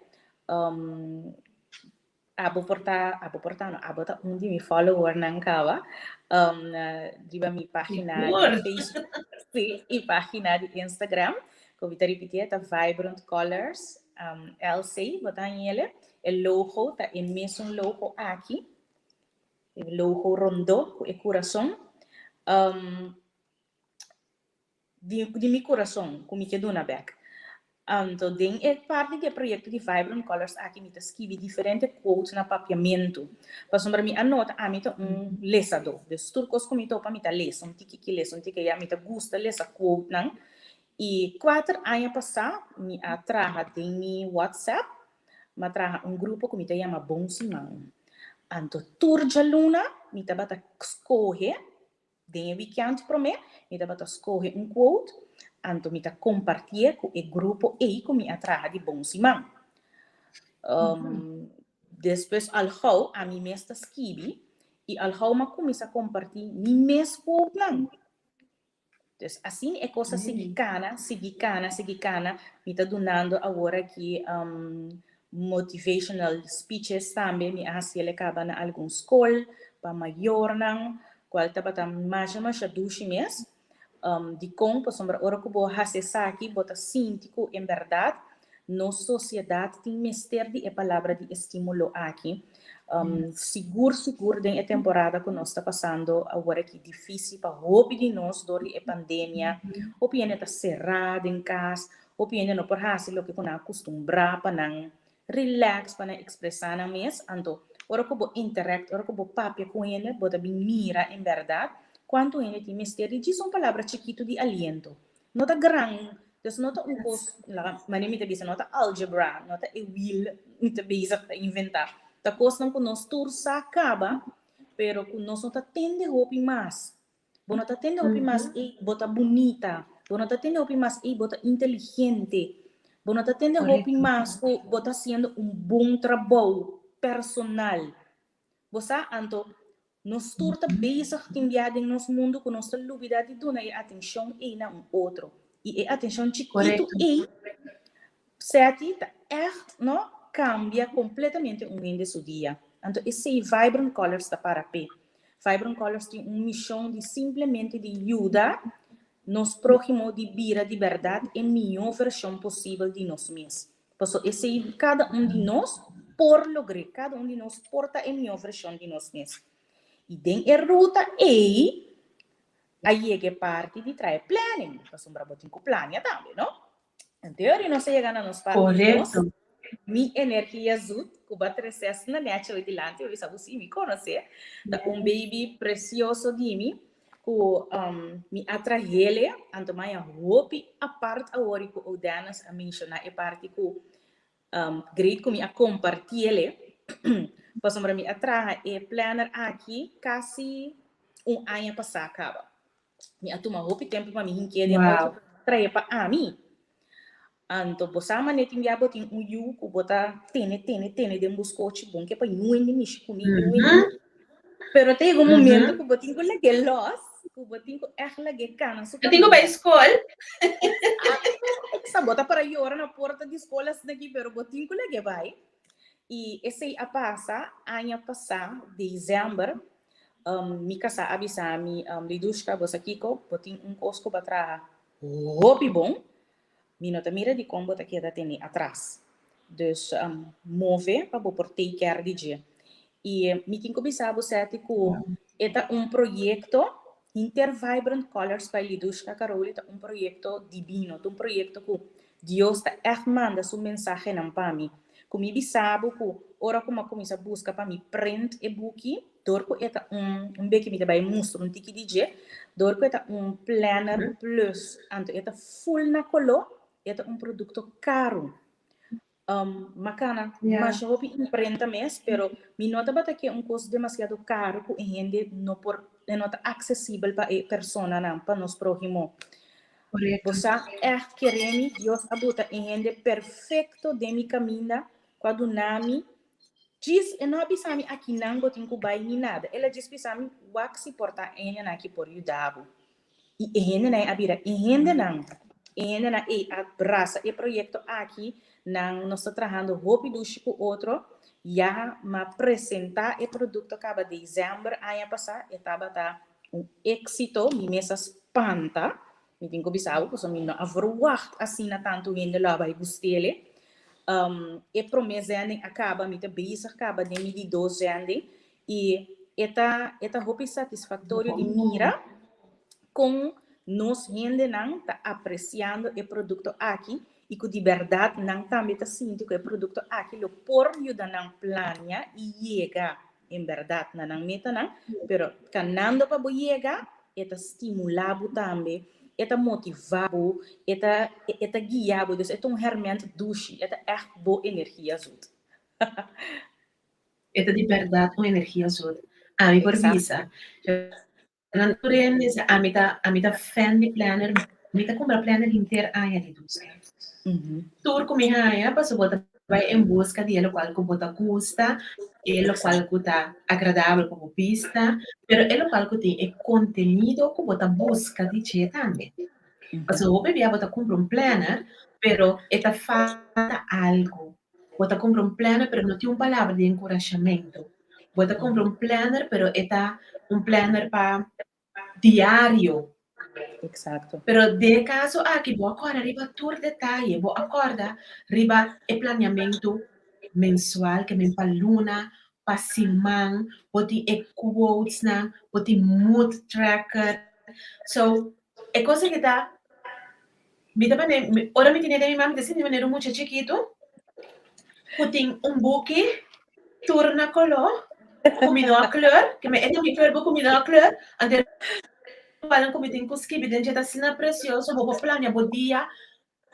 Abo por ta, abo por ta no, abo ta un di mi followernan kaba riba mi página di Facebook sí, i página di Instagram. Ku mi ta ripití e ta Vibrant Colors LC, bo ta hañ'ele. E logo ta e mesun logo aki, e logo rondó ku e kurason. Di di mi kurason ku mi ke duna bèk. Anto den e parti di e proyekto di Vibrant Colors aki mi ta skibi diferente quotes na papiamentu. Pasobra mi a nota ami ta un lesadó. Dus tur kos ku mi topa mi ta lesa un tiki aki, lesa un tiki aya. Mi ta gusta lesa quotenan. I kuater aña pasá mi a traha den mi WhatsApp, mi a traha un grupo ku mi ta yama Bon Siman. Anto tur djaluna mi tabata skohe Den e wikènt promé, mi tabata skohe un quote, anto mi ta kompartié ku e grupo ei ku mi a traha di bon siman. Despues al gou ami mes ta skibi i al gou m'a kuminsá kompartí mi mes quotenan. Dus asina e kos a sigui kana, sigui kana, sigui kana. Mi ta dunando awor aki motivational speeches tambe. Mi a hasi el e kaba na algun skol pa mayornan, kual tabata masha masha dushi mes. Dikon? Pasobra ora ku bo hasi esaki bo ta sinti ku en bèrdat. Nos sosiedat tin mester di e palabra di estímulo aki. Sigur sigur den e temporada ku nos ta pasando awor aki difísil pa hopi di nos dor di e pandemia. Hopi hende ta será den kas, hopi hende no por hasi loke ku nan a kustumbrá pa nan relax, pa nan ekspresá nan mes. Anto ora ku bo interact, ora ku bo papia ku hende, bo ta bin mira en bèrdat kuantu hende tin mester di djis un palabra chikitu di aliento. No ta gran, dus no ta un kos, laga manera mi ta bisa, no ta algebra, no ta e wiel mi ta bezig ta inventá. Ta kosnan ku nos tur sa kaba, pero ku nos no ta tende hopi mas. Bo no ta tende hopi mas ey bo ta bunita, bo no ta tende hopi mas ey bo ta inteligente, bo no ta tende hopi mas ku bo ta hasiendo un bon trabou personal. Bo sa anto, nos tur ta bezig tin bia den nos mundu ku nos ta lubida di duna e atenshon ei na un otro. I e atenshon chikitu ei, Seti, ta ègt, no, kambia kompletamente un hende su dia. Anto esei Vibrant Colors ta para p'e. Vibrant Colors tin un mishon di simplemente di yuda nos próhimo di bira di bèrdat e mihó vershon posibel di nos mes. Paso esei kada un di nos por logr'é, kada un di nos por ta e mihó vershon di nos mes. I den e ruta ei a yega e parti di traha e planning, pasobra bo tin ku plania tambe, no? En teoria nos a yega na nos parti di nos, Mi Energia Zoet, ku bo a trese asina nechi hoy dilanti, bo bisa bo si mi konosé, ta un baby presioso di mi. Ku mi a trahele, anto maya hopi apart awor ku Odanis a menshoná e parti ku great ku mi a kompartiele, pasobra mi a traha e planner aki kasi un aña pasá kaba. Mi a tuma hopi tempu pa mi hink'é den otro, trahe pa ami. Anto bo sa manera tin bia bo tin un yu ku bo ta tene tene tene den bo skochi bon ke pa ñuen di mishi kuné ñuen di Pero ta yega un momento ku bo tin ku lag'é lòs, ku bo tin ku ègt lag'é kana su Bo tin ku bai skol. Sa bo ta para yora na porta di skol asina aki pero bo tin ku lag'é bai. I esei a pasa aña pasá desèmber mi kasá a bisa mi, Lidushka bo sa kiko bo tin un kos ku bo a traha hopi bon. Mi no ta mira dikon bo ta keda tene atras. Dus move pa bo por take care di dje. I mi tin ku bisa bo Seti ku e ta un proyekto, henter Vibrant Colors by Lidushka Caroli ta un proyekto dibino, ta un proyekto ku Dios ta ègt manda su mensahenan pa mi. Ku mi bisa bo ku ora ku mi a kuminsá buska pa mi print e buki, Dor ku e ta un, un beki mi ta bai mustra un tiki di dje, dor ku e ta un planner plus, anto e ta full na koló, e ta un produkto karu. Um, makana, Ja. masha hopi imprenta mes, pero mi no tabata ke un kos demasiado karu ku e hende no por, e no ta aksesibel pa e personanan, pa nos próhimo. Korekto. Bo sa, ègt kere mi, Dios a buta e hende perfekto den mi kaminda ku a duna mi Djis e no a bisa mi akinan bo tin ku bai ni nada. El a djis bisa mi, Wak si por ta e hendenan aki por yuda bo. I e hendenan ei a bira e hendenan. E hendenan ei a brasa e proyekto aki. Nan nos ta trahando hopi dushi ku otro. Ya m'a presentá e produkto kaba desèmber aña pasá. E tabata un éksito. Mi mes a spanta. Mi tin ku bisa bo pasobra mi no a verwagt asina tantu hende lo a bai gust'ele. E promé zending a kaba, mi ta bezig kaba den mi di dos zending i e ta e ta hopi satisfaktorio di mira kon nos hendenan ta apresiando e produkto aki i ku di bèrdat nan tambe ta sinti ku e produkto aki lo por yuda nan plania i yega en bèrdat na nan metanan, pero kanando pa bo yega, e ta stimulá bo tambe, e ta motivá bo, e ta e ta guia bo, dus e ta un hèrmènt dushi, e ta ègt bo energia zut. E ta di bèrdat un energia zut. Ami por bisa, Nan tur hende sa ami ta ami ta fan di planner, mi ta kumpra planner henter aña di dus. Tur ku mi haña pasobra bo ta bai en buska di e lokual ku bo ta gusta, e lokual ku ta agradabel pa bo bista, pero e lokual ku tin e kontenido ku bo ta buska di dje tambe. Pasobra hopi bia bo ta kumpra un planner, pero e ta falta algu. Bo ta kumpra un planner pero no tin un palabra di enkurashamentu. Bo ta kumpra un planner pero e ta un planner pa diario. Exacto. Pero den e kaso aki bo a kòrda riba tur detaye, bo a kòrda riba e planeamentu mensual, ke men pa luna, pa siman, bo tin e quotesnan, bo tin mood tracker. So, e kos aki ta, mi ta mane, ora mi tene den mi man mi ta sinti manera un mucha chikitu ku tin un buki tur na koló, ku mi no a kleur, ke men e ta mi kleur bo ku mi no a kleur, anto e kualnan ku mi tin ku skibi den dje ta asina presioso, bo por plania bo dia.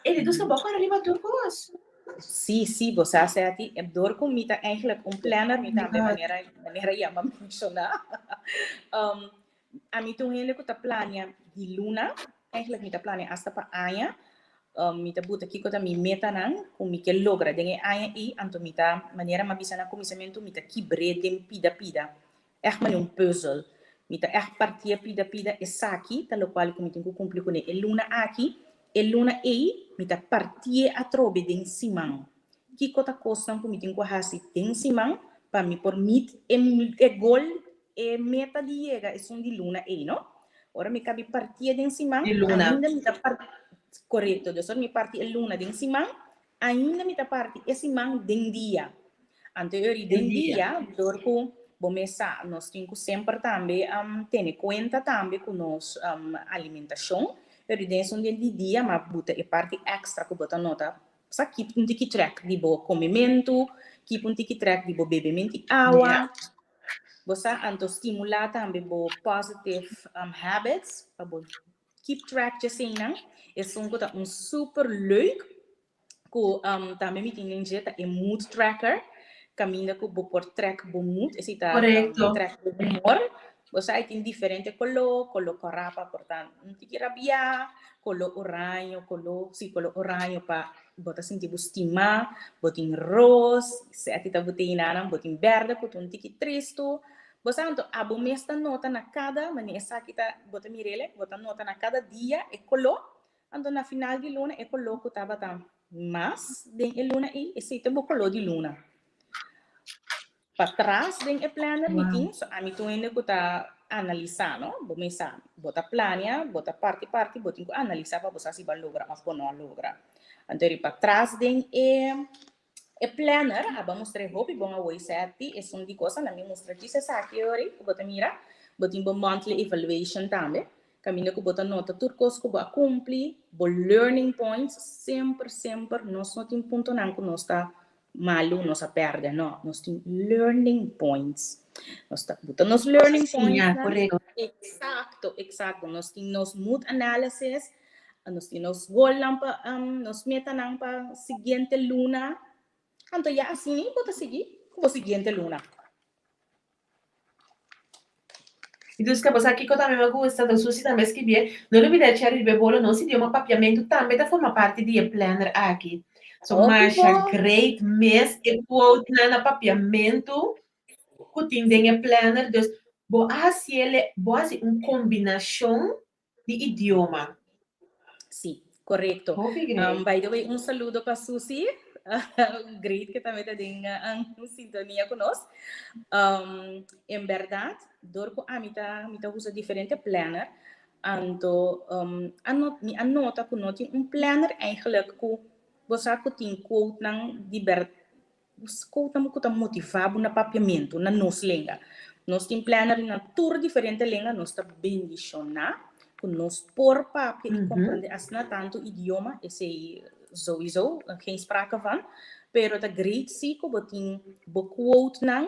E di dus ke bo a kòrda riba tur kos. Sí, sí, bo sa Seti, e dor ku mi ta eigenlijk un planner, mi tambe manera manera yama menshoná. Um, ami ta un hende ku ta plania di luna, eigenlijk mi ta plania asta pa aña. Um, mi ta buta kiko ta mi metanan ku mi ke logra den e aña ei, anto mi ta, manera mi a bisa na kuminsamentu, mi ta kibr'é den pida pida. Ègt manera un pùzel. Mi ta ègt partié pida pida esaki ta lokual ku mi tin ku kumpli kuné e luna aki. E luna ei mi ta partié atrobe den siman. Kiko ta kosnan ku mi tin ku hasi den siman pa mi por meet e e gol, e meta di yega esun di luna ei, no? Ora mi kabi partié den siman, Di luna. ainda mi ta par, korekto. Dus ora mi parti e luna den siman, Ainda mi ta parti e siman den dia. Anto e ori den dia, dor ku bo mes sa, nos tin ku semper tambe tene kuenta tambe ku nos alimentashon. E ori den esun den di dia ma buta e parti èkstra ku bo ta nota sa keep un tiki trèk di bo komementu, keep un tiki trèk di bo bebement'i awa. Bo sa, anto stimulá tambe bo positive habits pa bo Keep track djeseinan. Esun ku ta un super leuk ku um, tambe mi tin den dje ta e mood tracker. Kaminda ku bo por track bo mood. Esei ta Correcto. track bo humor. Bo sa e tin diferente koló, koló kòrá pa por ta un tiki rabiá, koló oraño, koló, sí, koló oraño pa bo ta sinti bo stimá, bo tin ros, sèti ta botei nan, bo tin bèrdè ku ta un tiki tristu. Bo sa anto abo mes ta nota na kada, manera esaki ta, bo ta mir'el, bo ta nota na kada dia e koló, anto na final di luna e koló ku tabata mas den e luna ei, esei ta bo koló di luna. Patras den e planner mi tin, so ami ta un hende ku ta analisá, no? Bo mes sa, bo ta plania, bo ta parti parti, bo tin ku analisá pa bo sa si bo a logra òf bo no a logra. Anto riba tras den e E planner a ba mustra e hopi bon awor seti esun di cosa na mi mustra djis esaki ori ku bo ta mira bo tin bo monthly evaluation tambe kaminda ku bo ta nota tur kos ku bo a kumpli bo learning points semper semper nos no tin puntonan ku nos ta malu nos a pèrdè no nos tin learning points nos ta buta nos learning points nan eksakto eksakto nos tin nos mood analysis Nos tin nos golnan pa nos metanan pa siguiente luna. Anto ya asina bo ta sigui ku bo siguiente luna. I dus ka bo sa kiko tambe mi gusta, don Susi tambe skibié, no lubida e cherry riba e bolo, nos idioma papiamentu tambe ta forma parti di e planner aki. So Hopi masha bon! great mes e quotenan na papiamentu ku tin den e planner, dus bo a hasiele, bo a hasi un kombinashon di idioma. Sí, correcto. Hopi great. By the way, un saludo pa Susi. Great que tambe ta den sintonia cu nos. En berdad, door cu ami ta, mi ta usa diferente planner, anto ano, mi a nota cu no tin un planner eigenlijk cu bo sa cu tin quotenan di ber, Skouta ku ta motivá bo na papiamentu, na nos lenga. Nos tin planner na tur diferente lenga, nos ta bendishoná ku nos por papia i komprendé asina tantu idioma, esei souiso, geen sprake van. Pero ta great si ku bo tin bo quotenan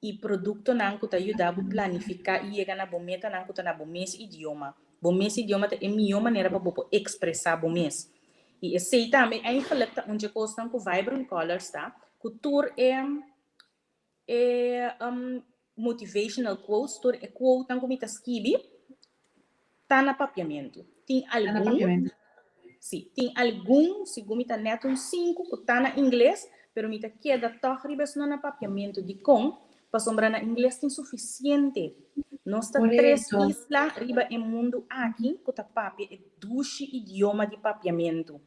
i produktonan ku ta yuda bo planifiká i yega na bo metanan ku ta na bo mes idioma. Bo mes idioma ta e mihó manera pa bo por ekspresá bo mes. I esei tambe eigenlijk ta un dje kosnan ku Vibrant Colors ta, ku tur e e motivational quotes, tur e quotenan ku mi ta skibi ta na papiamentu. Tin algun, si, tin algun, segun mi ta nèt un sinku ku ta na ingles, pero mi ta keda tòg riba esnan na papiamentu. Dikon? Pasobra na ingles tin sufisiente. Nos ta tres isla riba e mundu aki ku ta papia e dushi idioma di papiamentu.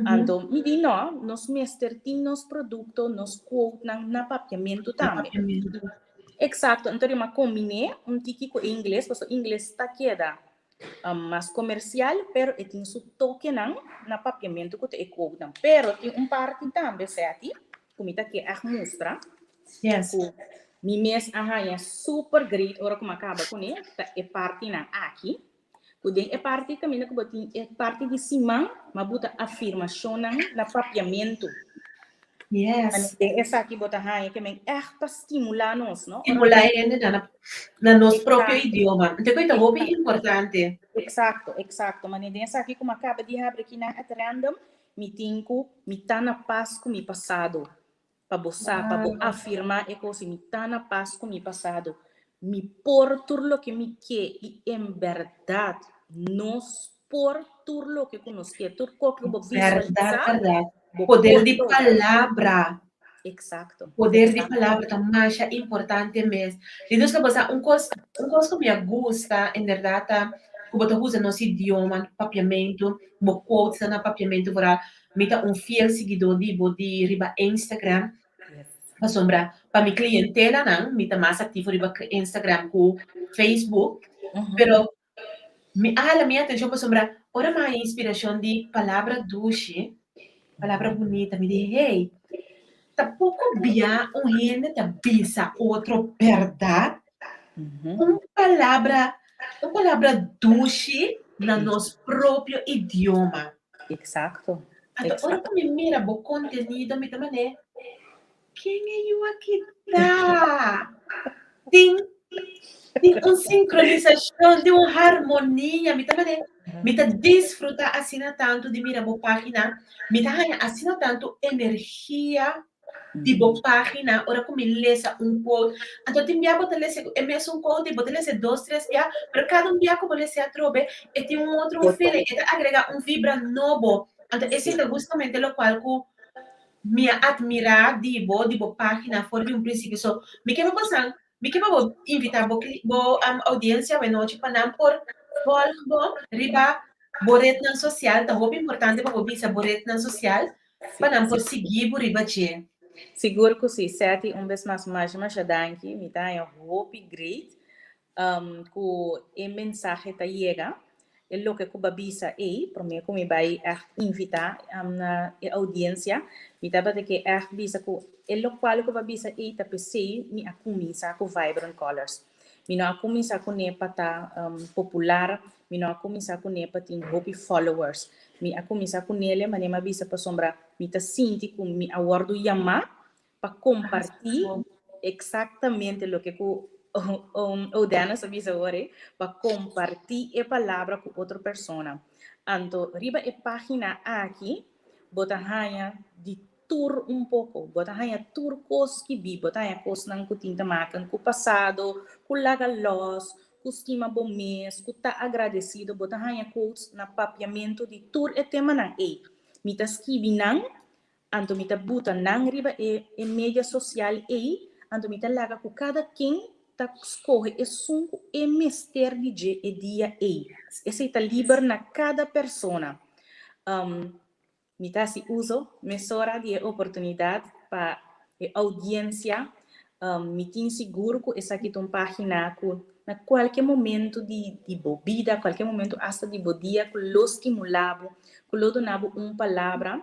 Anto mi di no, nos mester tin nos produkto, nos quotenan na papiamentu tambe. Eksakto, anto mi a kombiné un tiki ku e ingles, pasobra ingles ta keda. Mas komersial, pero e tin su tokenan na papiamentu ku ta e quotenan. Pero tin un parti tambe, Seti, ku mi ta ke ègt mustra, ku mi mes a haña super great ora ku mi a kaba kuné, ta e partinan aki. Ku den e parti kaminda ku bo tin e parti di siman, ma bo ta afirmashonnan na papiamentu. Den esaki bo ta haña ke men ègt pa stimulá nos, no? Stimulá e hendenan na nos propio idioma. Anto ku ta hopi importante. Eksakto, eksakto. Mane den esaki ku mi a kaba di habri kinan at random, mi tin ku mi ta na pas ku mi pasado. Pa bo sa, pa bo afirmá e kos i mi ta na pas ku mi pasado. Mi por tur loke mi ke i en bèrdat nos por tur loke ku nos ke. Tur kos ku bo visualisá, bo por Poder di palabra. Eksakto. Poder di palabra ta masha importante mes. Di nos ku bo sa un kos, un kos ku mi a gusta inderdat ta ku bo ta usa nos idioma papiamentu, bo quotes ta na papiamentu vooral. Mi ta un fiel siguidó di bo di riba Instagram. Pasobra pa mi klientelanan mi ta mas aktivo riba Instagram ku Facebook. Pero mi a hala mi atenshon pasobra ora mi a haña inspirashon di palabra dushi, palabra bunita, mi di hey, ta poko bia un hende ta bisa otro bèrdat, un palabra, un palabra dushi na nos propio idioma. Exacto. Anto ora ku mi mira bo kontenido mi ta manera, ken e yu aki ta? Tin tin un sinkronisashon, tin un harmonia, mi ta manera, mi ta disfruta asina tantu di mira bo página, mi ta haña asina tantu energia di bo página ora ku mi lesa un quote. Anto tin bia bo ta lesa e mesun quote i bo ta lesa dos, tres bia, pero kada un bia ku bo lesa atrobe e tin un otro feeling, e ta agrega un vibra nobo. Anto esei ta hustamente lokual ku mi a admirá di bo, di bo página for di un prinsipio. So, mi ke pa bosan, mi ke pa bo invitá bo bo audiencia awenochi pa nan por volg bo riba bo retnan sosial. Ta hopi importante pa bo bisa bo retnan sosial pa nan por sigui bo riba dje. Sigur ku si, Seti, un bes mas masha masha danki. Mi ta haña hopi great ku e mensahe ta yega. E loke ku bo a bisa ei, promé ku mi bai ègt invitá na e oudiensia, mi tabata ke ègt bisa ku e lokual ku bo a bisa ei ta p'esei mi a kuminsá ku Vibrant Colors. Mi no a kuminsá kuné pa ta popular, mi no a kuminsá kuné pa tin hopi followers. Mi a kuminsá kunele manera mi a bisa pasobra mi ta sinti ku mi a wòrdu yamá pa kompartí eksaktamente loke ku Odennis a bisa awor ei, pa kompartí e palabra ku otro persona. Anto riba e página aki bo ta haña di tur un poko, bo ta haña tur kos skibí, bo ta haña kosnan ku tin ta maken ku pasado, ku laga lòs, ku stima bo mes, ku ta agradesido, bo ta haña quotes na papiamentu di tur e temanan ei. Mi ta skibi nan, anto mi ta buta nan riba e e media sosial ei, anto mi ta laga ku kada ken ta skohe esun ku e mester di dje e dia ei. Esei ta liber na kada persona. Mi ta hasi uso mesora di e oportunidat pa e oudiensia. Mi tin sigur ku esaki ta un página ku na kualke momentu di di bo bida, kualke momentu asta di bo dia ku lo stimulá bo, ku lo duna bo un palabra.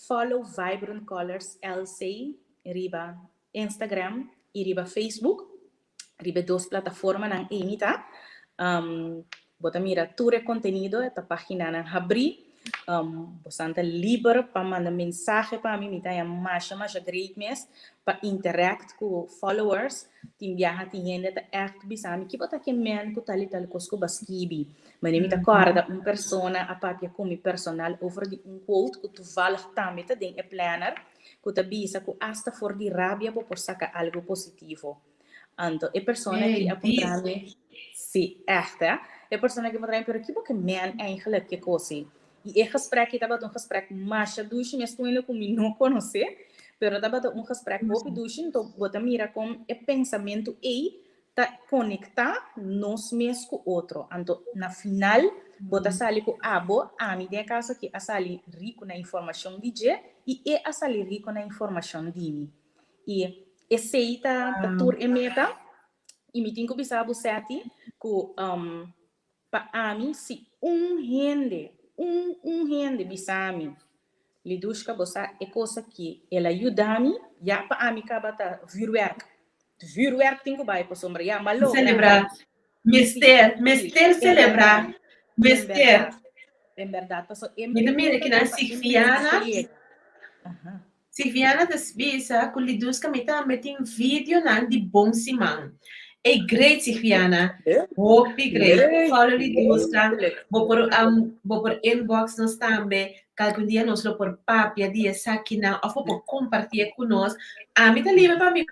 Follow Vibrant Colors LC riba Instagram i riba Facebook. Riba e dos plataformanan ei mi ta. Bo ta mira tur e kontenido, e ta paginanan habrí. Bosan ta liber pa manda mensahe pa mi, mi ta haña masha masha great mes pa interact ku followers. Tin biaha tin hende ta ègt bisa mi, kibo ta ke men ku tal i tal kos ku bo a skibi? Manera mi ta kòrda un persona a papia ku mi personal over di un quote ku toevallig tambe ta den e planner, ku ta bisa ku asta for di rabia bo por saka algu positivo. Anto e persona ki a puntra mi, si, ègt hè, e persona ki a puntra mi, pero ki bo ke men eigenlijk ke kos ei? I e gesprek ei tabata un gesprek masha dushi, mes ku hende ku mi no konosé, pero tabata un gesprek hopi dushi, anto bo ta mira kon e pensamentu ei ta konektá nos mes ku otro. Anto na final bo ta sali ku abo, ami den e kaso aki a sali riku na informashon di dje i e a sali riku na informashon di mi. I esei ta ta tur e meta. I mi tin ku bisa bo Seti ku. Pa ami si un hende, un un hende bisa mi, Lidushka bo sa e kos aki el a yuda mi, ya pa ami kaba ta vuurwerk. Vuurwerk tin ku bai pasobra ya m'a logra. Selebrá. Mester, mester selebrá. Mester. En bèrdat, pasobra e Mi ta mira kinan Sigviana. Silviana ta bisa ku Liduska mi tambe tin videonan di bon siman. Ey great Silviana, hopi great. Follow Liduska, bo por um, bo por inbox nos tambe, kalkun dia nos lo por papia di esakinan of bo por kompartié ku nos. Ami ta libre pa mi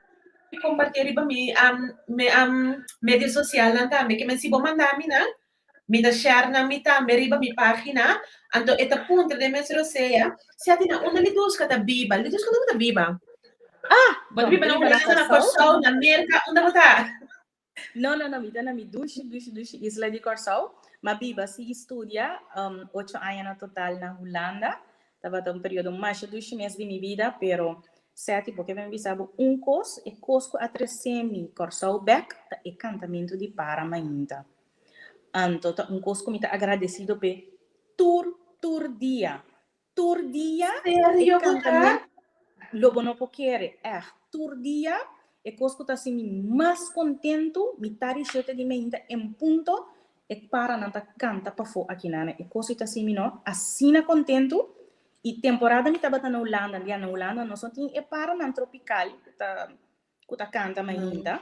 kompartié riba mi um, mi um, medio sosialnan tambe, ke men si bo manda mi nan, Mi ta share nan mi tambe riba mi pagina, anto e ta puntra den mes rosea, si a tina unda Liduska ta biba? Liduska unda bo ta biba? Ah, Bo ta biba na Hulanda, na Kòrsou, na Merka, unda bo ta? No, no, no, mi ta na mi dushi, dushi, dushi isla di Kòrsou. M'a biba si i studia um, ocho aña na total na Hulanda. Tabata un periodo masha dushi mes di mi bida, pero Seti, bo ke mi bisa bo un kos, e kos ku a trese mi Kòrsou bèk ta e kantamentu di para mainta. Anto ta un kos ku mi ta agradesido p'e tur tur dia. Tur dia e Serio bo ta? kantamentu, lo bo no por kere, ègt, tur dia e kos ku ta hasi mi mas kontentu, mi ta di shete di mainta en punto e paranan ta kanta pafó akinana. E kos ei ta hasi mi no asina kontentu. I temporada mi tabata na Hulanda, ya na Hulanda nos no tin e paranan tropikal ku ta ku ta kanta mainta.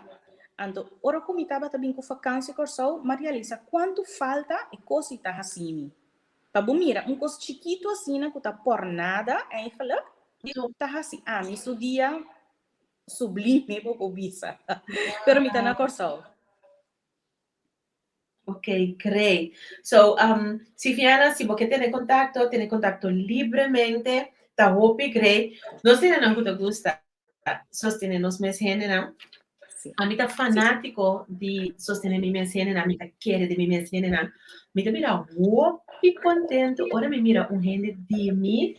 Anto ora ku mi tabata bin ku fakansi Kòrsou, m'a realisa kuantu falta e kos ei ta hasi mi. Pa bo mira, un kos chikitu asina ku ta por nada eigenlijk, ta hasi ami su dia sublime, bo por bisa. Pero mi ta na Kòrsou. Ok, great. So, um, Sifiana, si bo ke tene kontakto, tene kontakto libremente, ta hopi great. Nos tene nan ku ta gusta sostene nos mes hendenan. Sí. Ami ta fanátiko di sostene mi mes hendenan, mi ta kere den mi mes hendenan. Mi ta bira hopi kontentu ora mi mira un hende di mi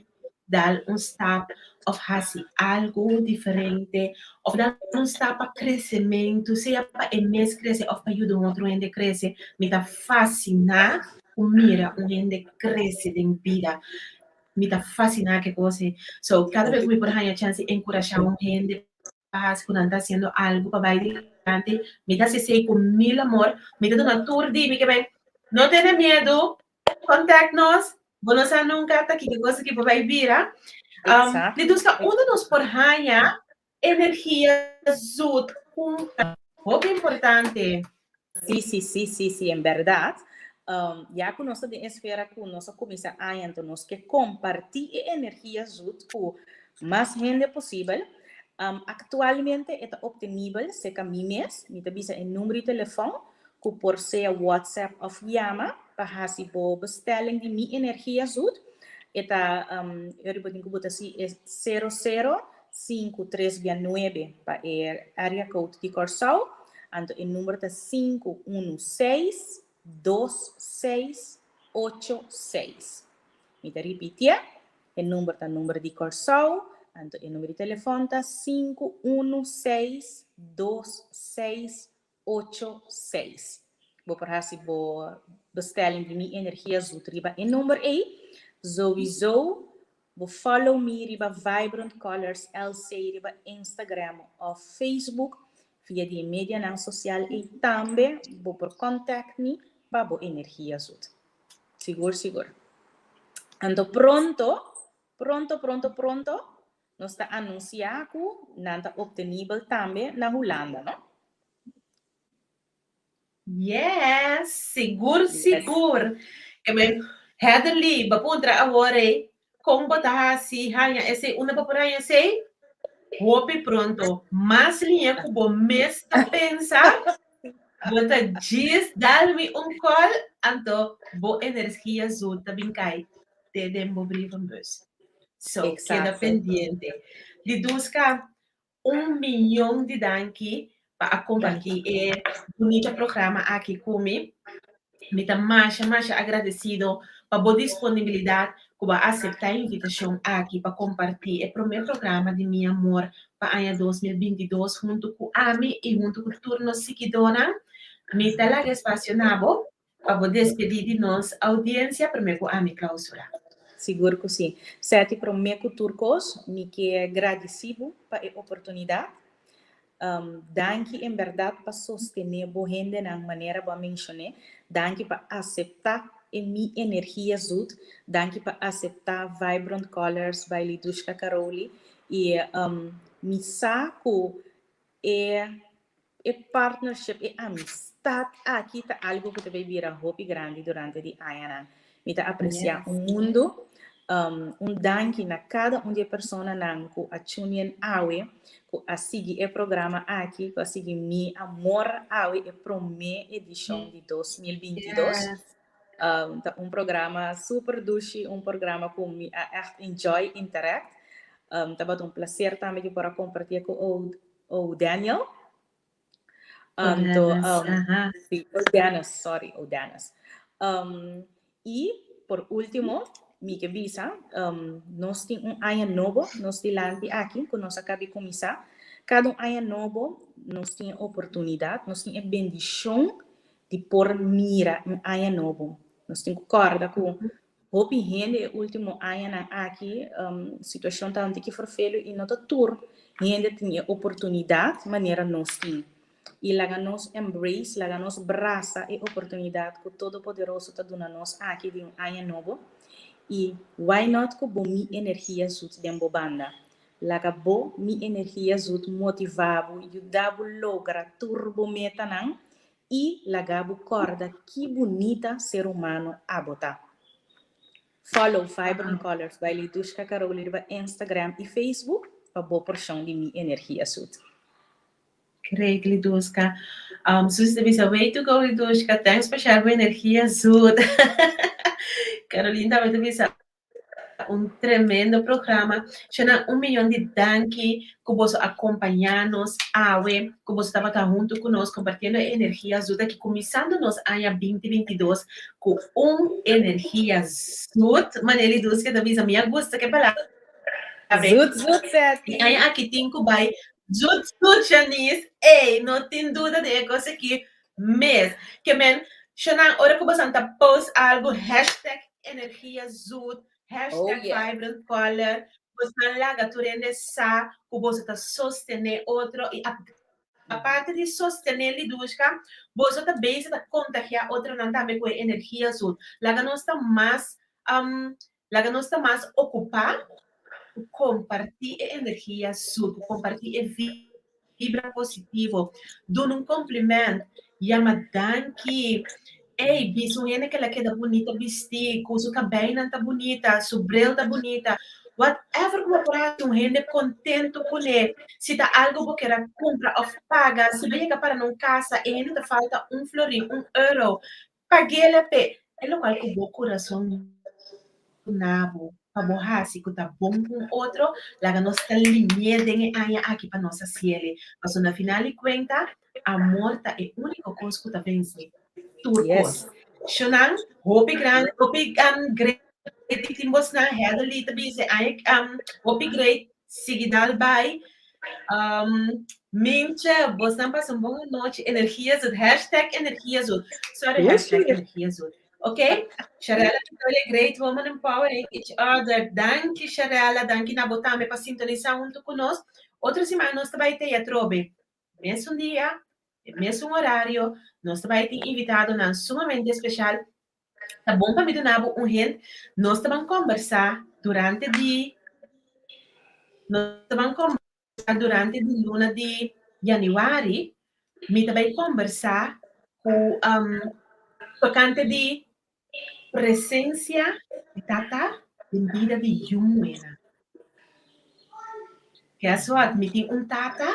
dal un stap of hasi algu diferente of dal un stap pa kresementu, sea pa e mes krese of pa yuda un otro hende krese. Mi ta fasiná ku mira un hende krese den bida. Mi ta fasiná ku e kos ei. So, kada bes ku mi por haña chèns di enkurashá un hende pa hasi ku nan ta hasiendo algu pa bai dilanti, mi ta hasi esei ku mil amor. Mi ta duna tur di mi ke bai, no tene miedu, Contact nos, bo no sa nunca ta kiko cosa ki por bai bira. Um, Liduska, unda nos por haña energia zoet? Hopi importante. Sí, sí, sí, sí, sí, en berdad. Um, ya ku nos ta den esfera ku nos a kuminsá aña, anto nos ke kompartí e energia zoet ku mas hende posibel. Um, aktualmente e ta optenibel serka mi mes, mi ta bisa e number di telefòn, ku por sea WhatsApp òf yama pa hasi bo bestelling di Mi Energia Zoet. E ta e riba tin ku bo ta si e sero sero sinku tres bia nuebe pa e area code di Kòrsou. Anto e number ta sinku unu seis dos seis ocho seis. Mi ta ripitié, e number ta number di Kòrsou, anto e number di telefòn ta sinku unu seis dos seis ocho seis. Bo por hasi bo bestelling di Mi Energia Zoet riba e number ei. Sowieso bo follow mi riba Vibrant Colors LC riba Instagram of Facebook. Via di e medianan sosial ei tambe bo por contact mi pa bo energia zoet. Sigur sigur. Anto pronto, pronto, pronto, pronto Nos ta anunsiá ku nan ta optenibel tambe na Hulanda, no? Yes, sigur sigur. E men, Heatherly, bo puntra awor ei, kon bo ta hasi haña esei, unda bo por haña esei? Hopi pronto, mas liña ku bo mes ta pensa, bo ta djis dal mi un call, anto bo energia zoet ta bin kai te den bo brievenbus. So, keda pendiente. Liduska, un miyon di danki pa a kompartí e bunita programa aki ku mi. Mi ta masha, masha agradesido pa bo disponibilidat ku bo a aseptá e invitashon aki pa kompartí e promé programa di Mi Amor pa aña 2022 huntu ku ami i huntu ku tur nos siguidónan. Mi ta laga espasio na bo. Pa bo despedí di nos audiensia promé ku ami klausura. Sigur ku sí. Seti, promé ku tur kos, mi ke gradisí bo pa e oportunidat. Danki en bèrdat pa sostené bo hendenan manera bo a menshoné. Danki pa aseptá e mi energia zut. Danki pa aseptá Vibrant Colors by Lidushka Caroli. I mi sa ku e E partnership, e amistad aki ta algo ku ta bay bira hopi grandi durante di añanan. Mi ta aprecia un mundo. Un danki na kada un di e personanan ku a tune in awe, ku a sigui e programa aki, ku a sigui Mi Amor awe, e prome edishon di 2022. Ta un programa super dushi, un programa ku mi a ègt enjoy interact. Tabata un placer tambe di por a kompartié ku Oh, Daniel. Anto, sí, oh, Dennis, sorry, oh, Dennis. I, por último, mi ke bisa, nos tin un aña nobo, nos dilanti aki, ku nos a kabi kuminsá. Kada un aña nobo, nos tin e oportunidat, nos tin e bendishon di por mira un aña nobo. Nos tin ku kòrda ku Hopi hende e último añanan aki situashon ta un tiki ferfelu i no ta tur hende tin e oportunidat manera nos tin. I laga nos embrace, laga nos brasa e oportunidat ku Todopoderoso ta duna nos aki di un aña nobo. I why not ku bo mi energia zut den bo banda? Laga bo mi energia zut motivá bo, yuda bo logra tur bo metanan I laga bo kòrda ki bunita ser humano abo ta. Follow Vibrant Colors by Lidushka Caroli riba Instagram i Facebook pa bo porshon di mi energia sut. Great Lidushka. Susie ta bisa way to go Lidushka, thanks pa share bo energia zoet. Caroline tambe ta bisa Un tremendo programa. Shana, un miyon di danki ku boso a kompañá nos awe, ku boso tabata huntu ku nos kompartiendo e energia zut aki, kuminsando nos aña 2022 ku un energia zut. Maneli Dulce ta bisa, mi a gusta ke palabra. Zut, zut, Seti. E aña aki tin ku bai zut, zut, Shanice. Ey, no tin duda den e kos aki mes. Ke men, Shana, ora ku boso ta post algu, hashtag energia zoet, hashtag vibrant color, boso laga tur hende sa ku boso ta sostené otro i aparte di sostené Lidushka, boso ta bezig ta kontagiá otronan tambe ku e energia zoet. Laga nos ta mas laga nos ta mas okupá ku kompartí e energia zoet, ku kompartí e vibra positivo. Duna un kompliment, yama danki. Ey, bisa un hende ku el a keda bunita bistí, ku su kabeinan ta bunita, su bril ta bunita. Whatever ku bo por hasi un hende kontentu kuné. Si ta algu bo kier a kumpra òf paga, si bo yega para na un kasa e hende ta falta un florin, un euro, Pag'el p'e e lokual ku bo kurason duna bo pa bo hasi ku ta bon ku un otro, laga nos ta lini'é den e aña aki pa nos hasiel. Pasobra na final di kuenta, amor ta e úniko kos ku ta vense tur kos. Shonnan, hopi grandi, hopi great tin bosnan, Heatherly ta bisa e aña, hopi great, sigui dal bai. Mintje, bosnan pasa un bon anochi. Energia zoet. Hashtag energia zoet. Sorry, hashtag energia zoet. Ok? Sharella Victoria, great woman empowering each other. Danki, Sharella. Danki na bo tambe pa sintonisa hunto ku nos. Otro siman nos ta bai te atrobe. Mesun dia, mesun horario. Nos ta bai tin invitadonan sumamente especial. Ta bon pa mi duna bo un hint. Nos ta ban kombersá durante di nos ta ban kombersá durante di luna di yanüari. Mi ta bai kombersá ku tokante di presensia di tata den bida di yu muhénan. Guess what? Mi tin un tata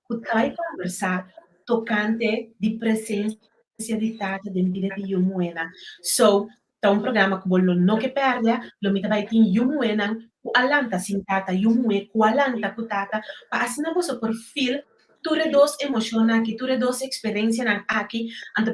ku ta bai kombersá tokante di presensia di tata den bida di yu muhénan. So, ta un programa ku bo lo no ke pèrdè. Lo mi ta bai tin yu muhénan ku a lanta sin tata, yu muhé ku a lanta ku tata, pa asina boso por feel tur e dos emoshonnan aki, tur e dos eksperensianan aki. Anto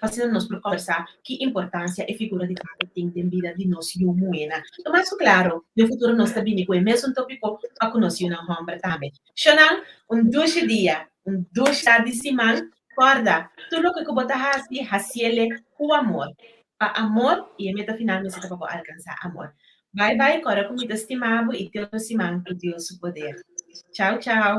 Asina nos por kòmbersá ki importansia e figura di tata tin den bida di nos yu muhénan. Tomas ku klaro, den futuro nos ta bini ku e mesun tópiko pa ku nos yunan hòmber tambe. Shonnan, un dushi dia, un dushi di siman. Kòrda, tur loke ku bo ta hasi, hasiele ku. Ku amor. Pa amor i e meta final mester ta pa bo alkansá amor. Bai bai, kòrda ku mi ta stima bo i te otro siman ku Dios su poder. Chau chau.